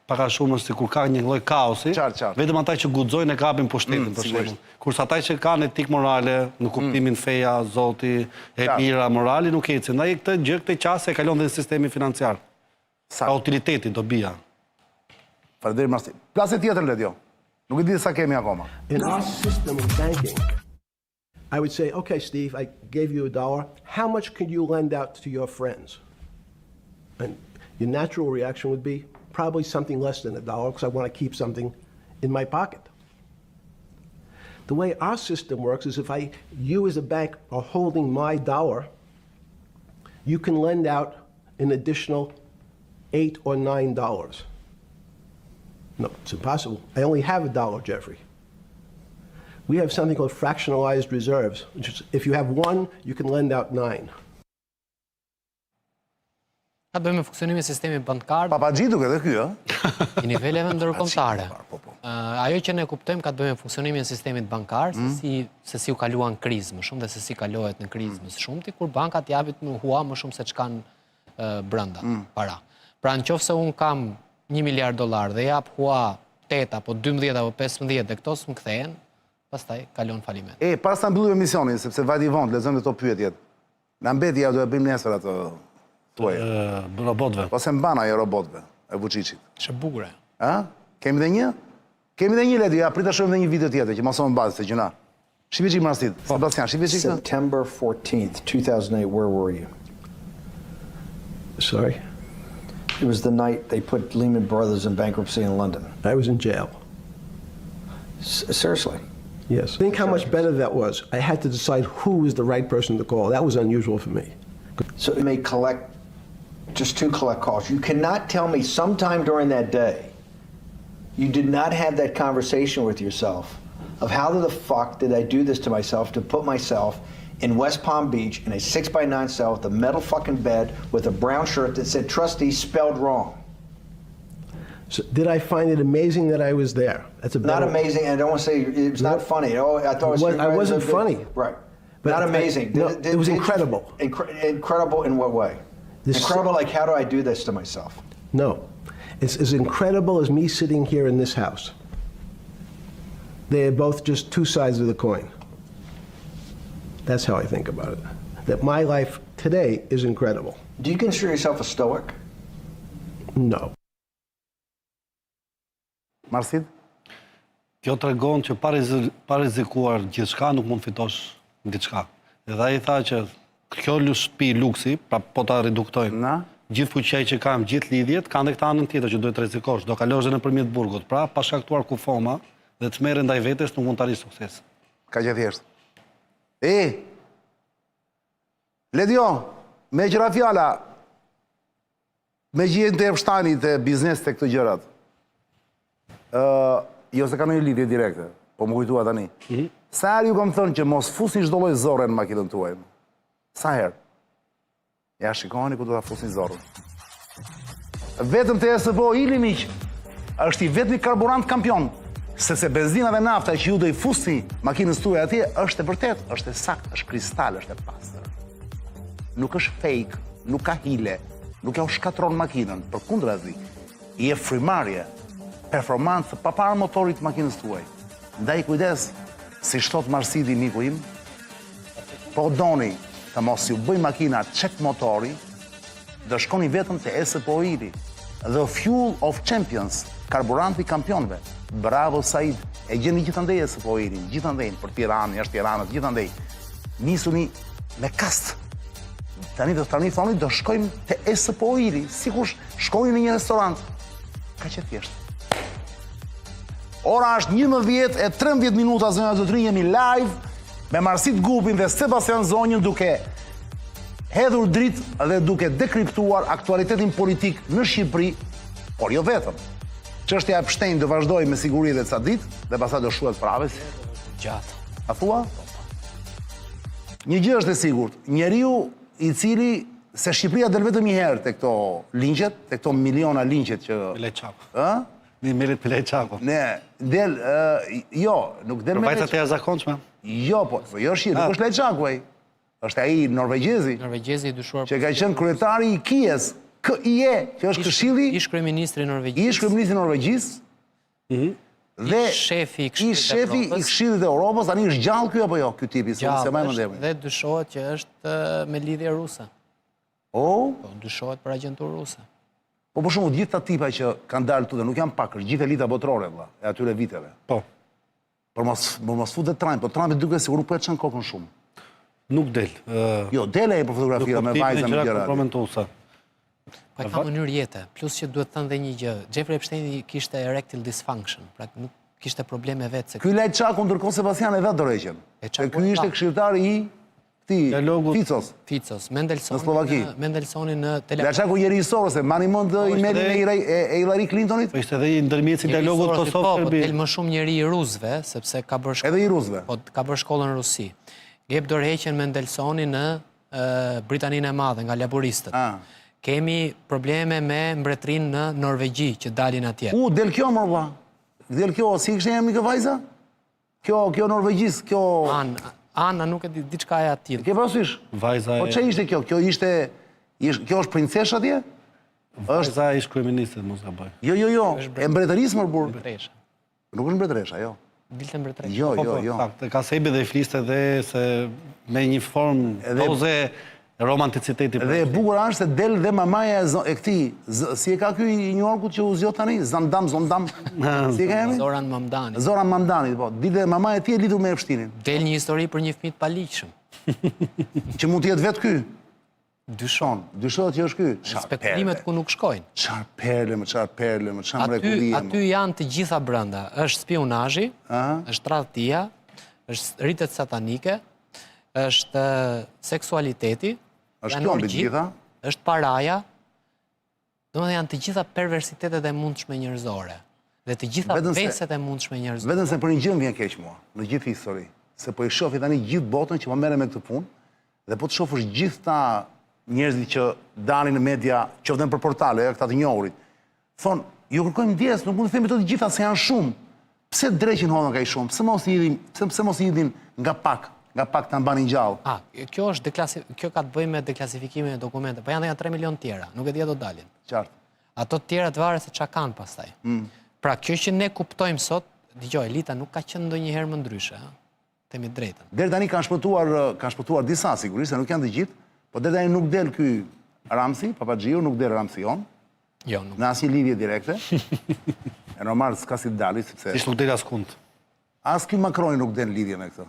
pak a shumë është sikur ka një lloj kaosi, qartë, qartë. vetëm ata që guxojnë e kapin pushtetin mm, për shembull. Kurse ata që kanë etikë morale, në kuptimin mm. feja, zoti, e mira, morali nuk ecin. Ndaj këtë gjë, këtë qasje e kalon dhe në sistemin financiar. Sa utiliteti dobia. Faleminderit Marsi. Plase tjetër Ledio. Nuk e di sa kemi akoma. In our system of banking, I would say, okay, Steve, I gave you a dollar. How much could you lend out to your friends? And your natural reaction would be probably something less than a dollar because I want to keep something in my pocket. The way our system works is if I, you as a bank are holding my dollar, you can lend out an additional $8 or $9. No, it's impossible. I only have a dollar, Jeffrey. We have something called fractionalized reserves, which is if you have one, you can lend out nine. Ka të bëjë me funksionimin e sistemit bankar. Papaxhi duket edhe ky, ë? I niveleve ndërkombëtare. Po, po. Ajo që ne kuptojmë ka të bëjë me funksionimin e sistemit bankar, se mm. si se si u kalua në krizë më shumë dhe se si kalohet në krizë mm. më së shumti kur bankat japin në hua më shumë se ç'kanë brenda mm. para. Pra në qoftë se unë kam 1 miliard dollar dhe jap hua 8 apo 12 apo 15 dhe këto s'më kthehen, pastaj kalon faliment. E, para sa mbyllim emisionin, sepse vajti vonë, lexojmë këto pyetjet. Na mbeti ja do e bëjmë nesër atë thuaj. Robotëve. Po se mban ajo robotëve e Vučićit. Është e bukur ajo. Ë? Kemi dhe një? Kemi dhe një Ledi, ja prit ta shohim dhe një video tjetër që mos u mbaj se gjëna. Shife çik Marsit, po. Sebastian, shife çik. September 14th, 2008, where were you? Sorry. It was the night they put Lehman Brothers in bankruptcy in London. I was in jail. S- seriously. Yes. Think how much better that was. I had to decide who was the right person to call. That was unusual for me. So you may collect just two collect calls. You cannot tell me sometime during that day you did not have that conversation with yourself of how the fuck did I do this to myself to put myself in West Palm Beach in a 6 by 9 cell with a metal fucking bed with a brown shirt that said trustee spelled wrong. So did I find it amazing that I was there? That's a Not better- amazing, and I don't want to say it was not funny. Oh, I thought it was, It was- I wasn't funny. Right. But not I- amazing. no, it was incredible. Incre- incredible in what way? This- incredible, like how do I do this to myself? No. It's as incredible as me sitting here in this house. They are both just two sides of the coin. That's how I think about it. That my life today is incredible. Do you consider yourself a stoic? No. Marsid? Kjo tregon që pa, rrezi- pa rrezikuar gjithçka nuk mund fitosh diçka. Edhe ai tha që kjo lu- shtëpi luksi, pra po ta reduktojmë. Na? Gjithë fuqia që kam, gjithë lidhjet, kanë edhe këtë anën tjetër që duhet të rrezikosh, do kalosh edhe nëpërmjet burgut. Pra, pa shkaktuar kufoma dhe të merren ndaj vetes nuk mund të arrish sukses. Ka që thjesht. E, Ledio, me qëra fjala, me që jenë të Epsteini të biznes të këto gjërat, ë, jo se ka ndonjë lidhje direkte, po më kujtua tani. Sa herë ju kam thënë që mos fusni çdo lloj zorre në makinën tuaj? Sa herë? Ja shikoni ku do ta fusni zorrën. Vetëm te SPO Oili miq, është i vetmi karburant kampion, sepse benzina dhe nafta që ju do i fusni makinës tuaj atje është e vërtet, është e saktë, është kristal, është e pastër. Nuk është fake, nuk ka hile, nuk ja u shkatron makinën, përkundrazi, i jep frymarrje, performancë të paparë motorit të makinës tuaj. Ndaj kujdes, si thot Marsidi miku im, po doni të mos ju bëj makina çek motori, do shkoni vetëm te SPO Oili, The Fuel of Champions, karburanti i kampionëve. Bravo Said, e gjeni gjithandej SPO Oilin, gjithandej, për Tiranë, jashtë Tiranës, gjithandej. Nisuni me kast. Tani do tani thoni do shkojmë te SPO Oili, sikur shkoni në një restorant. Kaq e thjeshtë. Ora është 11 e 13 minuta zonja dhe zotërinj jemi live me Marsit Gupin dhe Sebastian Zonjën duke hedhur dritë dhe duke dekriptuar aktualitetin politik në Shqipëri, por jo vetëm. Çështja e Epstein do vazhdojë me siguri edhe ca ditë dhe pastaj do shuhet prapë. Gjatë. A thua? Një gjë është e sigurt, njeriu i cili se Shqipëria del vetëm një herë te këto linqet, te këto miliona linqet që Lajçaku. ë? Një merit për Lajçaku. Ne del ë, jo, nuk del Për me vajzat e jashtëzakonshme. Jo, po, po jo është, nuk është Lajçaku ai. Është ai norvegjezi Norvegjezi i dyshuar që ka qenë kryetari i Kies, KIE, që është këshilli ish kryeministri i Norvegjisë. ish kryeministri i Norvegjisë. Dhe Ish shefi i Këshillit ish të shefi i Evropës. Këshillit të Evropës, tani është gjallë ky apo jo, ky tipi, se Gjallë se mbaj mend është emrin. Dhe dyshohet që është ë, me lidhje ruse. O, Po dyshohet për agjenturë ruse. po për shembull gjithë ta tipa që kanë dalë këtu dhe nuk janë pak, është gjithë elita botërore vëlla, e atyre viteve. Po. Për mos për mos fut dhe Trump, po Trumpi duket sikur nuk po e çon kokën shumë. Nuk del. ë, Jo, del ai për fotografira me kuptimin e vajza me gjëra gjëra. kompromentuese. Po e ka mënyrë jete, plus që duhet thënë dhe një gjë. Jeffrey Epstein kishte erectile dysfunction, pra nuk kishte probleme vetë se Ky Lajçaku ndërkohë Sebastian e dha dorëheqjen. Lajçaku Se ky e ishte dha. këshilltari i këtij Dialogut. Ficos. Ficos, Mendelsoni Në Sllovaki. në Mendelsoni në Tel Aviv. Lajçaku njeri i Soros, e mani mend emailin e Hillary- e e Hillary Clintonit? Po ishte edhe i ndërmjetësi i dialogut Sorosit, Po, po Kosovë-Serbi. del më shumë njeri i rusëve, sepse ka bërë shkollën. Edhe i rusëve. Po ka bërë shkollën në Rusi. Jep dorëheqjen Mendelsoni në ë, Britaninë e Madhe nga laboristët. Ah. Kemi probleme me mbretërinë në Norvegji që dalin atje. U, del kjo, mor vlla. Del kjo, si kishte emri kjo vajza? Kjo, kjo Norvegjis, kjo... Ana, Ana nuk e di diçka e atillë. Ke parasysh? Vajza Po e çe ishte kjo? Kjo ishte ish, kjo është princesha atje? vajza e ish kryeministrit, mos gaboj. Jo, jo, jo, e mbretërisë mor burr. Mbretëresha. Nuk është mbretëresha, jo. Dilte mbretëresha. Jo, Po, jo, po, jo. Sakt, e ka sebi dhe i fliste edhe se me një formë Edhe- doze romanticiteti. Dhe e bukur është se del dhe mamaja e, zo- e këtij, z- si e ka ky i New Yorkut që u zgjot tani? Zandam, Zondam. Si e ka emrin? Zoran Mamdani. Zoran Mamdani, po. Dil dhe mamaja e tij e lidhur me Epsteinin, Del një histori për një fëmijë të paligjshëm. që mund të jetë vetë ky. Dyshon. Dyshohet që është ky. Spekulimet ku nuk shkojnë. Çfarë perle, më çfarë perle, më çfarë mrekullie. Aty janë të gjitha brenda. Është spiunazhi, është tradhtia, është ritet satanike, është seksualiteti, është kjo mbi të gjitha, është paraja. Domethënë janë të gjitha perversitetet e mundshme njerëzore dhe të gjitha veset e mundshme njerëzore. Vetëm se për një gjë më vjen keq mua, në gjithë histori, se po i shoh tani gjithë botën që po merren me këtë punë dhe po të shofësh gjithë ta njerëzit që dalin në media, qoftë për portale, këta të njohurit, thonë, ju kërkojmë ndjesë, nuk mund të themi të gjitha se janë shumë. Pse dreqin hodhën kaq shumë? Pse mos i hidhin, pse pse mos i hidhin nga pak, nga pak ta mbanin gjallë? Ah, kjo është deklasi, kjo ka të bëjë me deklasifikimin e dokumenteve, po janë dhe janë 3 milion tjera, nuk e di a do dalin. Qartë. Ato të tjera të varet se ça kanë pastaj. Mm. Pra kjo që ne kuptojmë sot, dëgjo, elita nuk ka qenë ndonjëherë më ndryshe, ha? Themi drejtën. Deri tani kanë shpëtuar, kanë shpëtuar disa sigurisht, se nuk janë të gjithë, po deri tani nuk del ky Ramsi, Papaxhiu, nuk del Ramsi jonë. Jo, nuk. Në asnjë lidhje direkte. E normal s'ka si të dali sepse Siç nuk del askund. As ky Macroni nuk del në lidhje me këtë.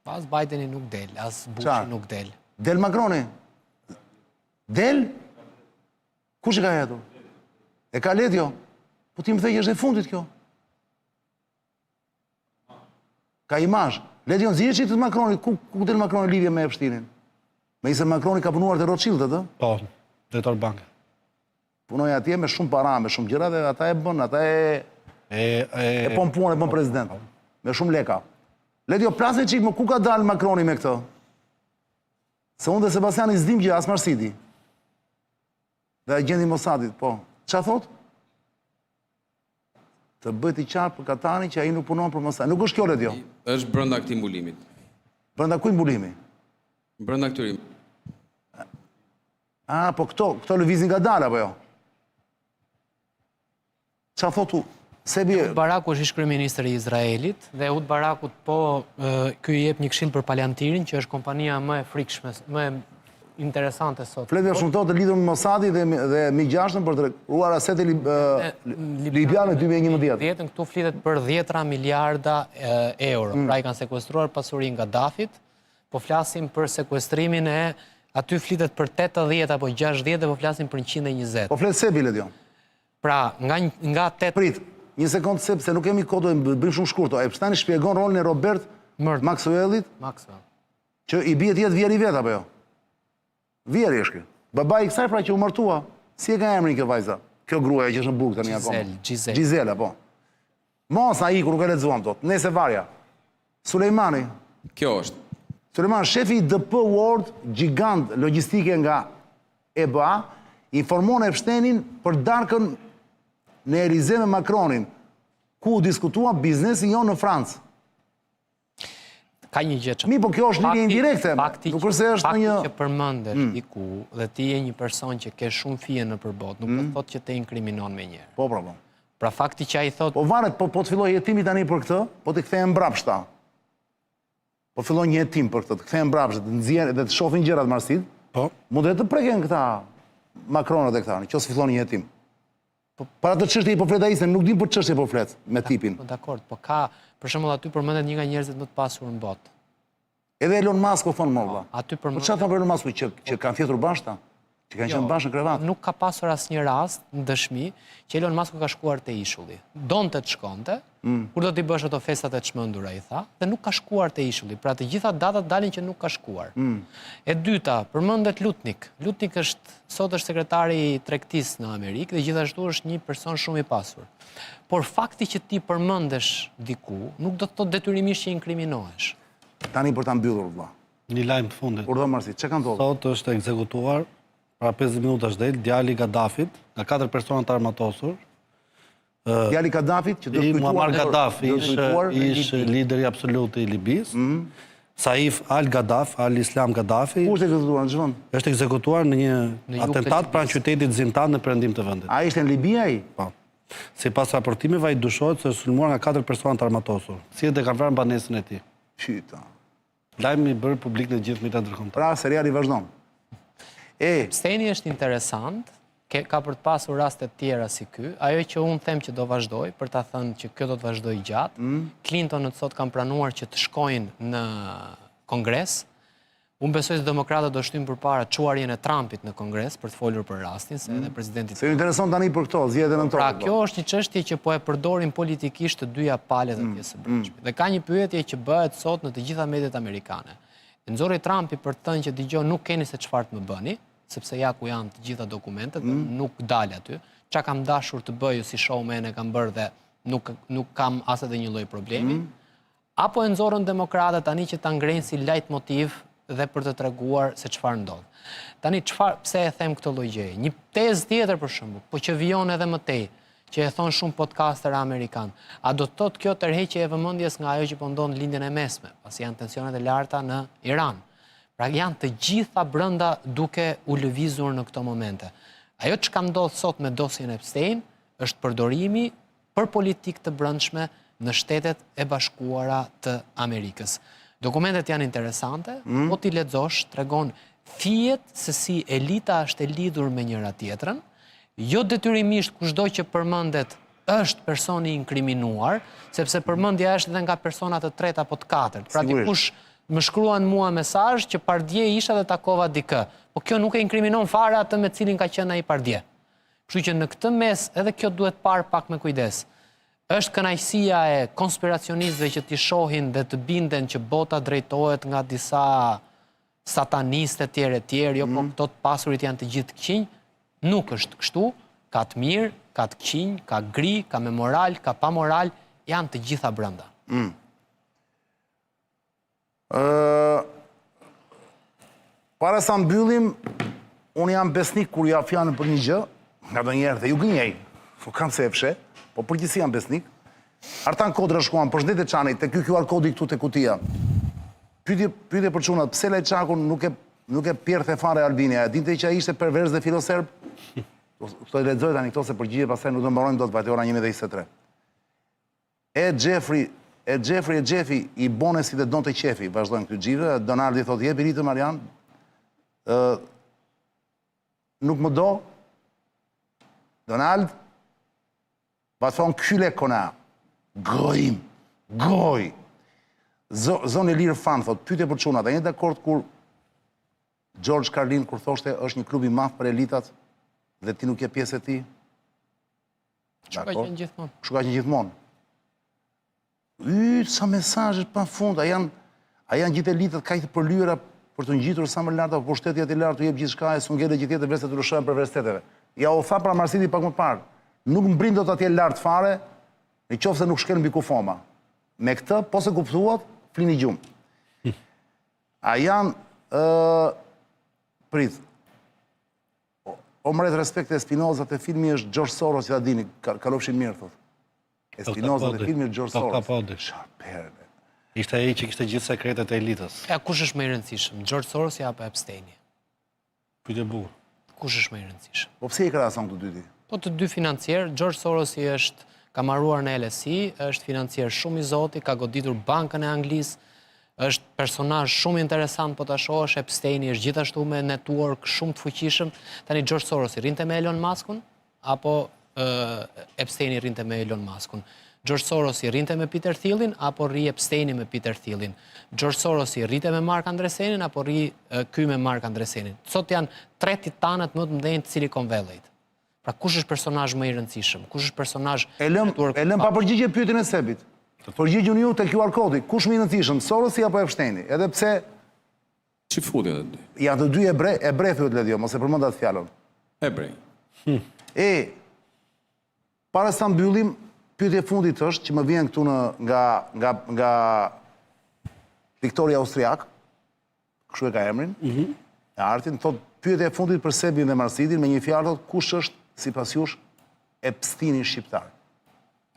As Bideni nuk del, as Bushi nuk del. Del Macroni. Del? Kush e ka hedhur? E ka Ledio. Po ti më the që është e fundit kjo. Ka imazh. Ledio nxirre çik të Macronit, ku ku del Macroni lidhje me Epsteinin? Meqenëse Macroni ka punuar te Rothschild, atë? Po, drejtor banke. Punoi atje me shumë para, me shumë gjëra dhe ata e bën, ata e e e, e pompuan, e bën president. Me shumë leka. Ledio plase çik, më ku ka dalë Macroni me këtë? Se unë dhe Sebastiani s'dim gjë, as Marsidi. Dhe agjenti i Mossadit, po. Ça thot? Të bëjë të qartë për Katarin që ai nuk punon për Mossad. Nuk është kjo Ledio. Është brenda këtij mbulimit. Brenda kujt mbulimi? Brenda këtyre. Ah, po këto, këto lëvizin ngadalë apo jo? Ça thotu? Sebi Ehud Baraku është ish kryeministër i Izraelit dhe Ehud Barakut po ky i jep një këshillë për Palantirin, që është kompania më e frikshme, më e interesante sot. Flet shumë këto të lidhur me Mossadin dhe dhe MI6-ën për të rregulluar asete libiane 2011. Dhjetën këtu flitet për dhjetra miliarda euro. Mm. Pra i kanë sekuestruar pasurinë Gaddafit, po flasim për sekuestrimin e aty flitet për 80 apo 60 dhe po flasim për 120. Po flet Sebi Ledion. Pra, nga nga 8 Prit, një sekondë sepse nuk kemi kohë do bëjmë shumë shkurt. Epstein shpjegon rolin e Robert Maxwellit. Maxwell. Që i bie të jetë vjehrri i vet apo jo? Vjehrri është ky. Babai i kësaj pra që u martua. Si e ka emrin kjo vajza? Kjo gruaja që është në burg tani akoma. Giselle, Giselle. Gisela, po. Mos na iku, nuk e lexuam dot. Nëse varja. Sulejmani. Kjo është. Sulejman, shefi i DP World, gjigant logjistike nga EBA, informon Epsteinin për darkën në Elize me Macronin, ku u diskutua biznesi jonë në Francë. Ka një gjë që... Mi, po kjo është lidhje indirekte. Fakti, nuk është se është në një... Fakti që përmendesh mm. diku dhe ti je një person që ke shumë fije nëpër botë, nuk mm. do të thotë që të inkriminon menjëherë. Po, po, po. Pra fakti që ai thotë... Po varet, po, po të fillojë hetimi tani për këtë, po të kthehen mbrapshta. Po fillon një hetim për këtë, të kthehen mbrapsht, të nxjerrin dhe të shohin gjërat Marsid. Po. Mund edhe të preken këta Macronët e këta, në qoftë se fillon një hetim. Po, për atë çështje po flet ai se nuk dim për çështje po flet me tipin. Po dakord, po ka, për shembull aty përmendet një nga njerëzit më të pasur në botë. Edhe Elon Musk po thonë mo vlla. Po, aty përmendet. Po çfarë thonë për Elon Musk që që kanë fjetur bashkë? Që kanë jo, qenë bashkë në krevat? Nuk ka pasur asnjë rast në dëshmi që Elon Musk ka shkuar te ishulli. Donte të shkonte, mm. kur do t'i bësh ato festat e çmendura i tha, dhe nuk ka shkuar te ishulli. Pra të gjitha datat dalin që nuk ka shkuar. Mm. E dyta, përmendet Lutnik. Lutnik është sot është sekretari i tregtisë në Amerikë dhe gjithashtu është një person shumë i pasur. Por fakti që ti përmendesh diku, nuk do të thotë detyrimisht që inkriminohesh. Tani për ta mbyllur vëlla. Një lajm të fundit. Urdhëro Marsi, çka ka ndodhur? Sot është ekzekutuar para 50 minutash del djali i Gaddafit nga katër persona të armatosur. Djali i Gaddafit që do të kujtuar Muammar Gaddafi, ish ish lideri absolut i Libisë. Mm. Saif Al Gaddaf, Al Islam Gaddafi. Ku është ekzekutuar në ç'vend? Është ekzekutuar në një në atentat pranë qytetit Zintan në perëndim të vendit. A ishte në Libi ai? Po. Sipas raportimeve ai dyshohet se është sulmuar nga katër persona të armatosur, të cilët e kanë vrarë në banesën e tij. Pyta. Lajmi i bërë publik në gjithë mediat ndërkombëtare. Pra, seriali vazhdon. E Epsteini është interesant, ke, ka për të pasur raste të tjera si ky. Ajo që unë them që do vazhdoj, për ta thënë që kjo do të vazhdojë gjatë, mm. Clintonët sot kanë pranuar që të shkojnë në Kongres. Unë besoj se demokratët do shtyjnë përpara çuarjen e Trumpit në Kongres për të folur për rastin, se edhe presidenti Se ju intereson tani për këto, zgjedhjet e nëntorit. Pra, po. kjo është një çështje që po e përdorin politikisht të dyja palët atje së brendshme. Dhe ka një pyetje që bëhet sot në të gjitha mediat amerikane. E nxori Trumpi për të thënë që dëgjo nuk keni se çfarë të më bëni, sepse ja ku janë të gjitha dokumentet dhe nuk dal aty. Ça kam dashur të bëj si showman e kam bërë dhe nuk nuk kam as edhe një lloj problemi. Apo e nxorën demokratët tani që ta ngrejnë si lajtmotiv dhe për të treguar se çfarë ndodh. Tani çfarë pse e them këtë lloj gjëje? Një tezë tjetër për shembull, po që vijon edhe më tej, që e thonë shumë podcasterë amerikanë. A do të thotë kjo tërheqje e vëmendjes nga ajo që po ndodh në Lindjen e Mesme, pasi janë tensionet e larta në Iran. Pra janë të gjitha brenda duke u lëvizur në këto momente. Ajo çka ndodh sot me dosjen Epstein është përdorimi për politikë të brendshme në Shtetet e Bashkuara të Amerikës. Dokumentet janë interesante, mm. po t'i lexosh, tregon fijet se si elita është e lidhur me njëra tjetrën, jo detyrimisht kushdo që përmendet është personi i inkriminuar, sepse përmendja është edhe nga persona të tretë apo të katërt. Pra dikush më shkruan mua mesazh që pardje isha dhe takova dikë, po kjo nuk e inkriminon fare atë me cilin ka qenë ai pardje. Kështu që në këtë mes edhe kjo duhet parë pak me kujdes. Është kënaqësia e konspiracionistëve që t'i shohin dhe të binden që bota drejtohet nga disa satanistë e tjerë e tjerë, jo po mm. këto të pasurit janë të gjithë të këqinj. Nuk është kështu, ka të mirë, ka të këqinj, ka gri, ka me moral, ka pa moral, janë të gjitha brenda. Mm. Para sa mbyllim, unë jam besnik kur jap fjalën për një gjë, nganjëherë dhe ju gënjej, po kam se e fsheh, po përgjithësi jam besnik. Artan Kodra shkruan, përshëndetje Çani, te ky QR kodi këtu te kutia. Pyetje, pyetje për çunat, pse Lajçakun nuk e nuk e pjerdhte fare Albini, a e dinte që ai ishte pervers dhe filoserb? Këto i lexoj tani këto se përgjigje pastaj nuk do mbarojmë dot vajti ora 11:23. E Xhefri, e Xhefri, e Xhefi, i bone si të donte qefi, vazhdojnë këty xhive, Donaldi thotë jepi ritëm Arjan, ë nuk më do, Donald, va thonë kyle kona, gojim, goj. Zonë e lirë fan, thotë, pyetje për çunat, a jeni dakord kur George Carlin kur thoshte është një klub i madh për elitat dhe ti nuk je pjesë e tij? Kështu ka qenë gjithmonë. Kështu ka qenë gjithmonë. Y, sa mesazhe pa fund, a janë a janë gjithë elitat kaq të përlyera për t'u ngjitur sa më lart apo pushteti aty lart u jep gjithçka e s'u ngelet gjë tjetër veçse t'u lëshohen perversiteteve. Ja u tha pra Marsidi pak më parë. Nuk mbrin dot atje lart fare, në qoftë se nuk shkel mbi kufoma. Me këtë, po s'e kuptuat, flini gjumë. A janë ë prit. O mret respekte Espinoza te filmi është George Soros që ta dini, kalofshi mirë thotë. Espinoza te filmi është George Soros. Çfarë Ishte ai që kishte gjithë sekretet e elitës. E kush është më i rëndësishëm, George Sorosi apo Epsteini? Pyetje e bukur. Kush është më i rëndësishëm? Po pse i krahason të dy ti? Po të dy financierë, George Sorosi është ka mbaruar në LSE, është financier shumë i zoti, ka goditur bankën e Anglisë, Është personazh shumë interesant po ta shohësh, Epsteini është gjithashtu me network shumë të fuqishëm. Tani George Sorosi rrinte me Elon Muskun apo Epsteini rrinte me Elon Muskun? George Sorosi rrinte me Peter Thielin apo rri Epsteini me Peter Thielin? George Sorosi rrinte me Mark Andreesenin apo rri ky me Mark Andreesenin? Sot janë tre titanët më të mëdhenj të Silicon Valley-t. Pra kush është personazh më i rëndësishëm? Kush është personazh E lëm e lëm pa përgjigje pyetjen e Sebit. Përgjigjuni ju te QR kodi, kush më i rëndësishëm, Sorosi apo Epsteini? Edhe pse Çifut janë të dy. Janë të dy ebre, ebre thuhet Ledio, mos e përmend atë fjalën. Ebrej. Hm. E para se ta mbyllim, pyetja e fundit është që më vjen këtu në nga nga nga piktori austriak, kështu e ka emrin, mm -hmm. e artin, thotë pyetja e fundit për Sebin dhe Marsidin, me një fjalë thotë, kush është, sipas jush, Epsteini shqiptar?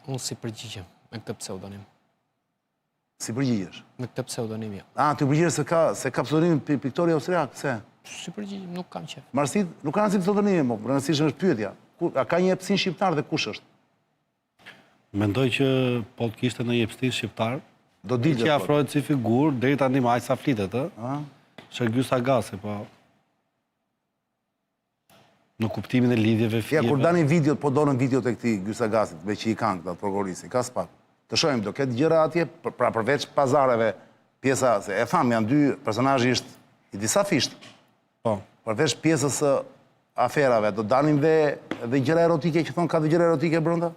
Unë s'i përgjigjem me këtë pseudonim. S'i përgjigjesh? Me këtë pseudonim, jo. A, ti përgjigjesh se ka, se ka pseudonimin piktori austriak, pse? S'i përgjigjem, nuk kam qejf. Marsid, nuk ka rëndësi pseudonimi, po, rëndësishme është pyetja. A ka një Epstein shqiptar dhe kush është? Mendoj që po të kishte ndonjë Epstein shqiptar, do dilte. Që afrohet si figurë deri tani me aq sa flitet, ë? Ergys Agasi, po. Në kuptimin e lidhjeve fijeve. Ja kur dalin videot, po dolën videot e këtij Gys Agasit, me që i kanë këta të prokurorisë, ka spak. Të shohim, do ketë gjëra atje, pra përveç pazareve, pjesa se e thamë janë dy personazhi është. I disafishtë. Po. Përveç pjesës së aferave, do dalim dhe dhe gjëra erotike që thonë ka dhe gjëra erotike brenda?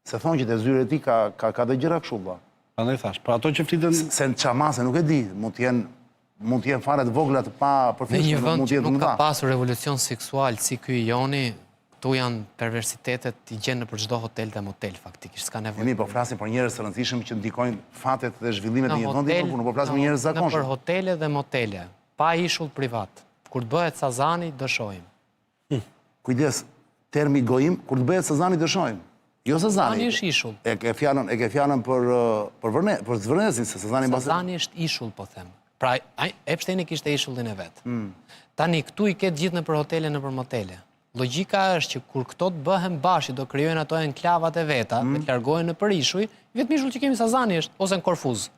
Se thonë që te zyra e tij ka ka ka dhe gjëra kështu vëlla. Prandaj thash, për ato që fliten Se në çamase nuk e di, mund të jenë mund të jenë fare të vogla të pa Në një përfillshme, vend mund të që jenë të nuk ka mëdha. pasur revolucion seksual si ky i joni, këtu janë perversitetet i gjen nëpër çdo hotel dhe motel faktikisht, s'ka nevojë. Jemi po flasim për njerëz të rëndësishëm që ndikojnë fatet dhe zhvillimet e një vendi, por nuk po flasim për njerëz Nëpër zakonshëm. hotele dhe motele, pa ishull privat. Kur të bëhet Sazani, do shohim. Kujdes, termi gojim, kur të bëhet Sazani do shohim. Jo Sazani. Sazani është ishull. E ke fjalën, e ke fjalën për për Vërne, për Zvërnecin, se Sazani mbase. Sazani është ishull, po them. Pra, ai- Epsteini kishte ishullin e vet. Mm. Tani këtu i ke të gjithë nëpër hotele, nëpër motele. Logjika është që kur këto të bëhen bashkë, do krijojnë ato enklavat e veta, Mm. dhe të largohen nëpër ishuj, vetëm ishull që kemi Sazani është ose në Korfuz.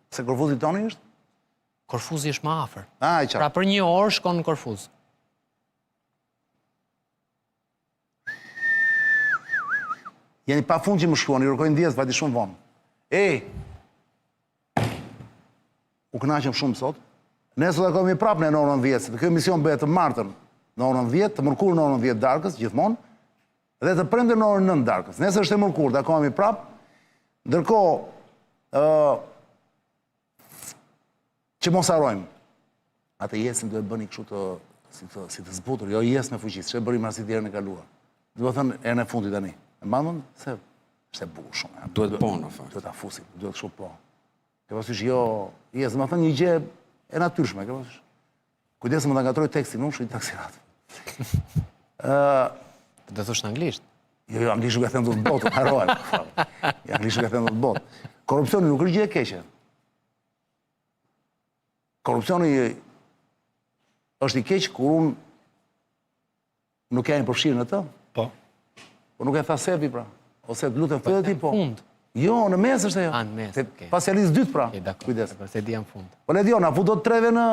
Se Korfuzi toni është? Korfuzi është më afër. Ah, e qartë. Pra për një orë shkon në Korfuz. Jeni pa fund që më shkruani, ju kërkoj ndjesë, vajti shumë vonë. Ej. U kënaqëm shumë sot. Nesër do takohemi prapë në orën 10, se ky emision bëhet të martën në orën 10, të mërkurën në orën 10 darkës gjithmonë dhe të premten në orën 9 darkës. Nesër është e mërkurë, takohemi prapë. Ndërkohë, ë që mos harrojmë. Atë yesin duhet bëni kështu të si të si të zbutur, jo yes me fuqi, ç'e bëri Marsiti herën e kaluar. Do të thënë herën e fundit tani. E mban mend se është e bukur shumë. Duhet po, në fakt. Duhet ta fusim, duhet kështu po. Ke parasysh jo, yes, do të thënë një gjë e natyrshme, ke parasysh. Kujdes më ta ngatroj tekstin, unë kështu i taksirat. Do thosh në anglisht. Jo, jo, anglisht nuk e them dot në botë, harrohem. Jo, anglisht nuk e them dot në botë. Korrupsioni nuk është gjë e keqe. Korrupsioni është i keq kur unë nuk jam i përfshirë në të. Po. Po nuk e tha Sebi pra. Ose të lutem thënë ti po. Fund. Jo, në mes është ajo. A, në mes, Te- okej. Pas fjalisë dytë pra. E dakor. Kujdes. Dakor, se di jam fund. Po Ledio, na fut dot treve në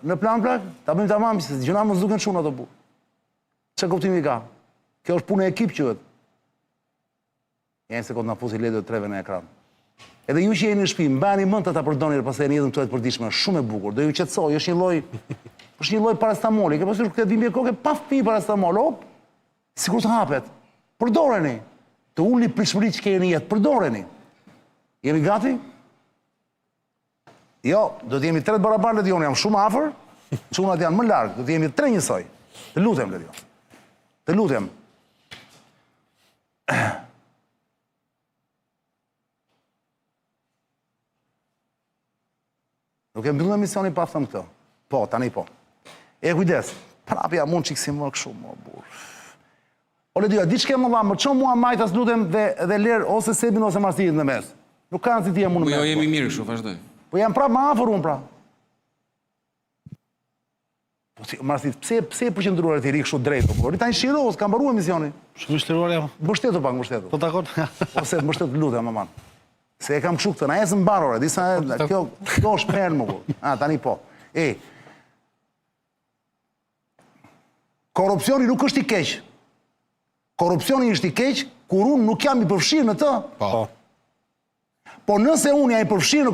në plan plak, ta bëjmë tamam, se gjëna mos duken çuna ato bu. Çfarë kuptimi ka? Kjo është punë e ekip quhet. Ja një sekondë na fusi Ledio treve në ekran. Edhe ju që jeni në shtëpi, mbani mend ta përdorni pastaj në jetën tuaj të përditshme, është shumë e bukur. Do ju qetësoj, është një lloj është një lloj paracetamoli. Ke pasur këtë dhimbje koke pa fëmijë paracetamol, op, sikur të hapet. Përdoreni. Të ulni pritshmëritë që keni në jetë, përdoreni. Jemi gati? Jo, do të jemi tre të barabartë Ledion, jam shumë afër. Çunat janë më larg, do të jemi tre njësoj. Të lutem Ledion. Të lutem. Nuk e mbyllim emisionin pa thënë këtë. Po, tani po. E kujdes, prapë jam unë çik si më kështu, më burr. O Ledio, di ç'ke më dha, më çon mua majtas lutem dhe dhe ler ose Sebin ose Marsilin në mes. Nuk ka rëndësi ti jam unë Po në jo, mes. jemi mirë kështu, vazhdoj. Po jam prapë më afër unë pra. Po si, Marsi, pse pse e përqendruar ti ri kështu drejt? Po ri tani shiro, s'ka mbaruar emisioni. Shumë i shliruar jam. Mbështetu pak, mbështetu. Po dakor. Ose mbështetu lutem aman. Se e kam kështu këtë, na ecën mbar ore, disa kjo kjo është perl më kur. Ah, tani po. E. Korrupsioni nuk është i keq. Korrupsioni është i keq kur unë nuk jam i përfshirë në të. Po. Po nëse unë jam i përfshirë në.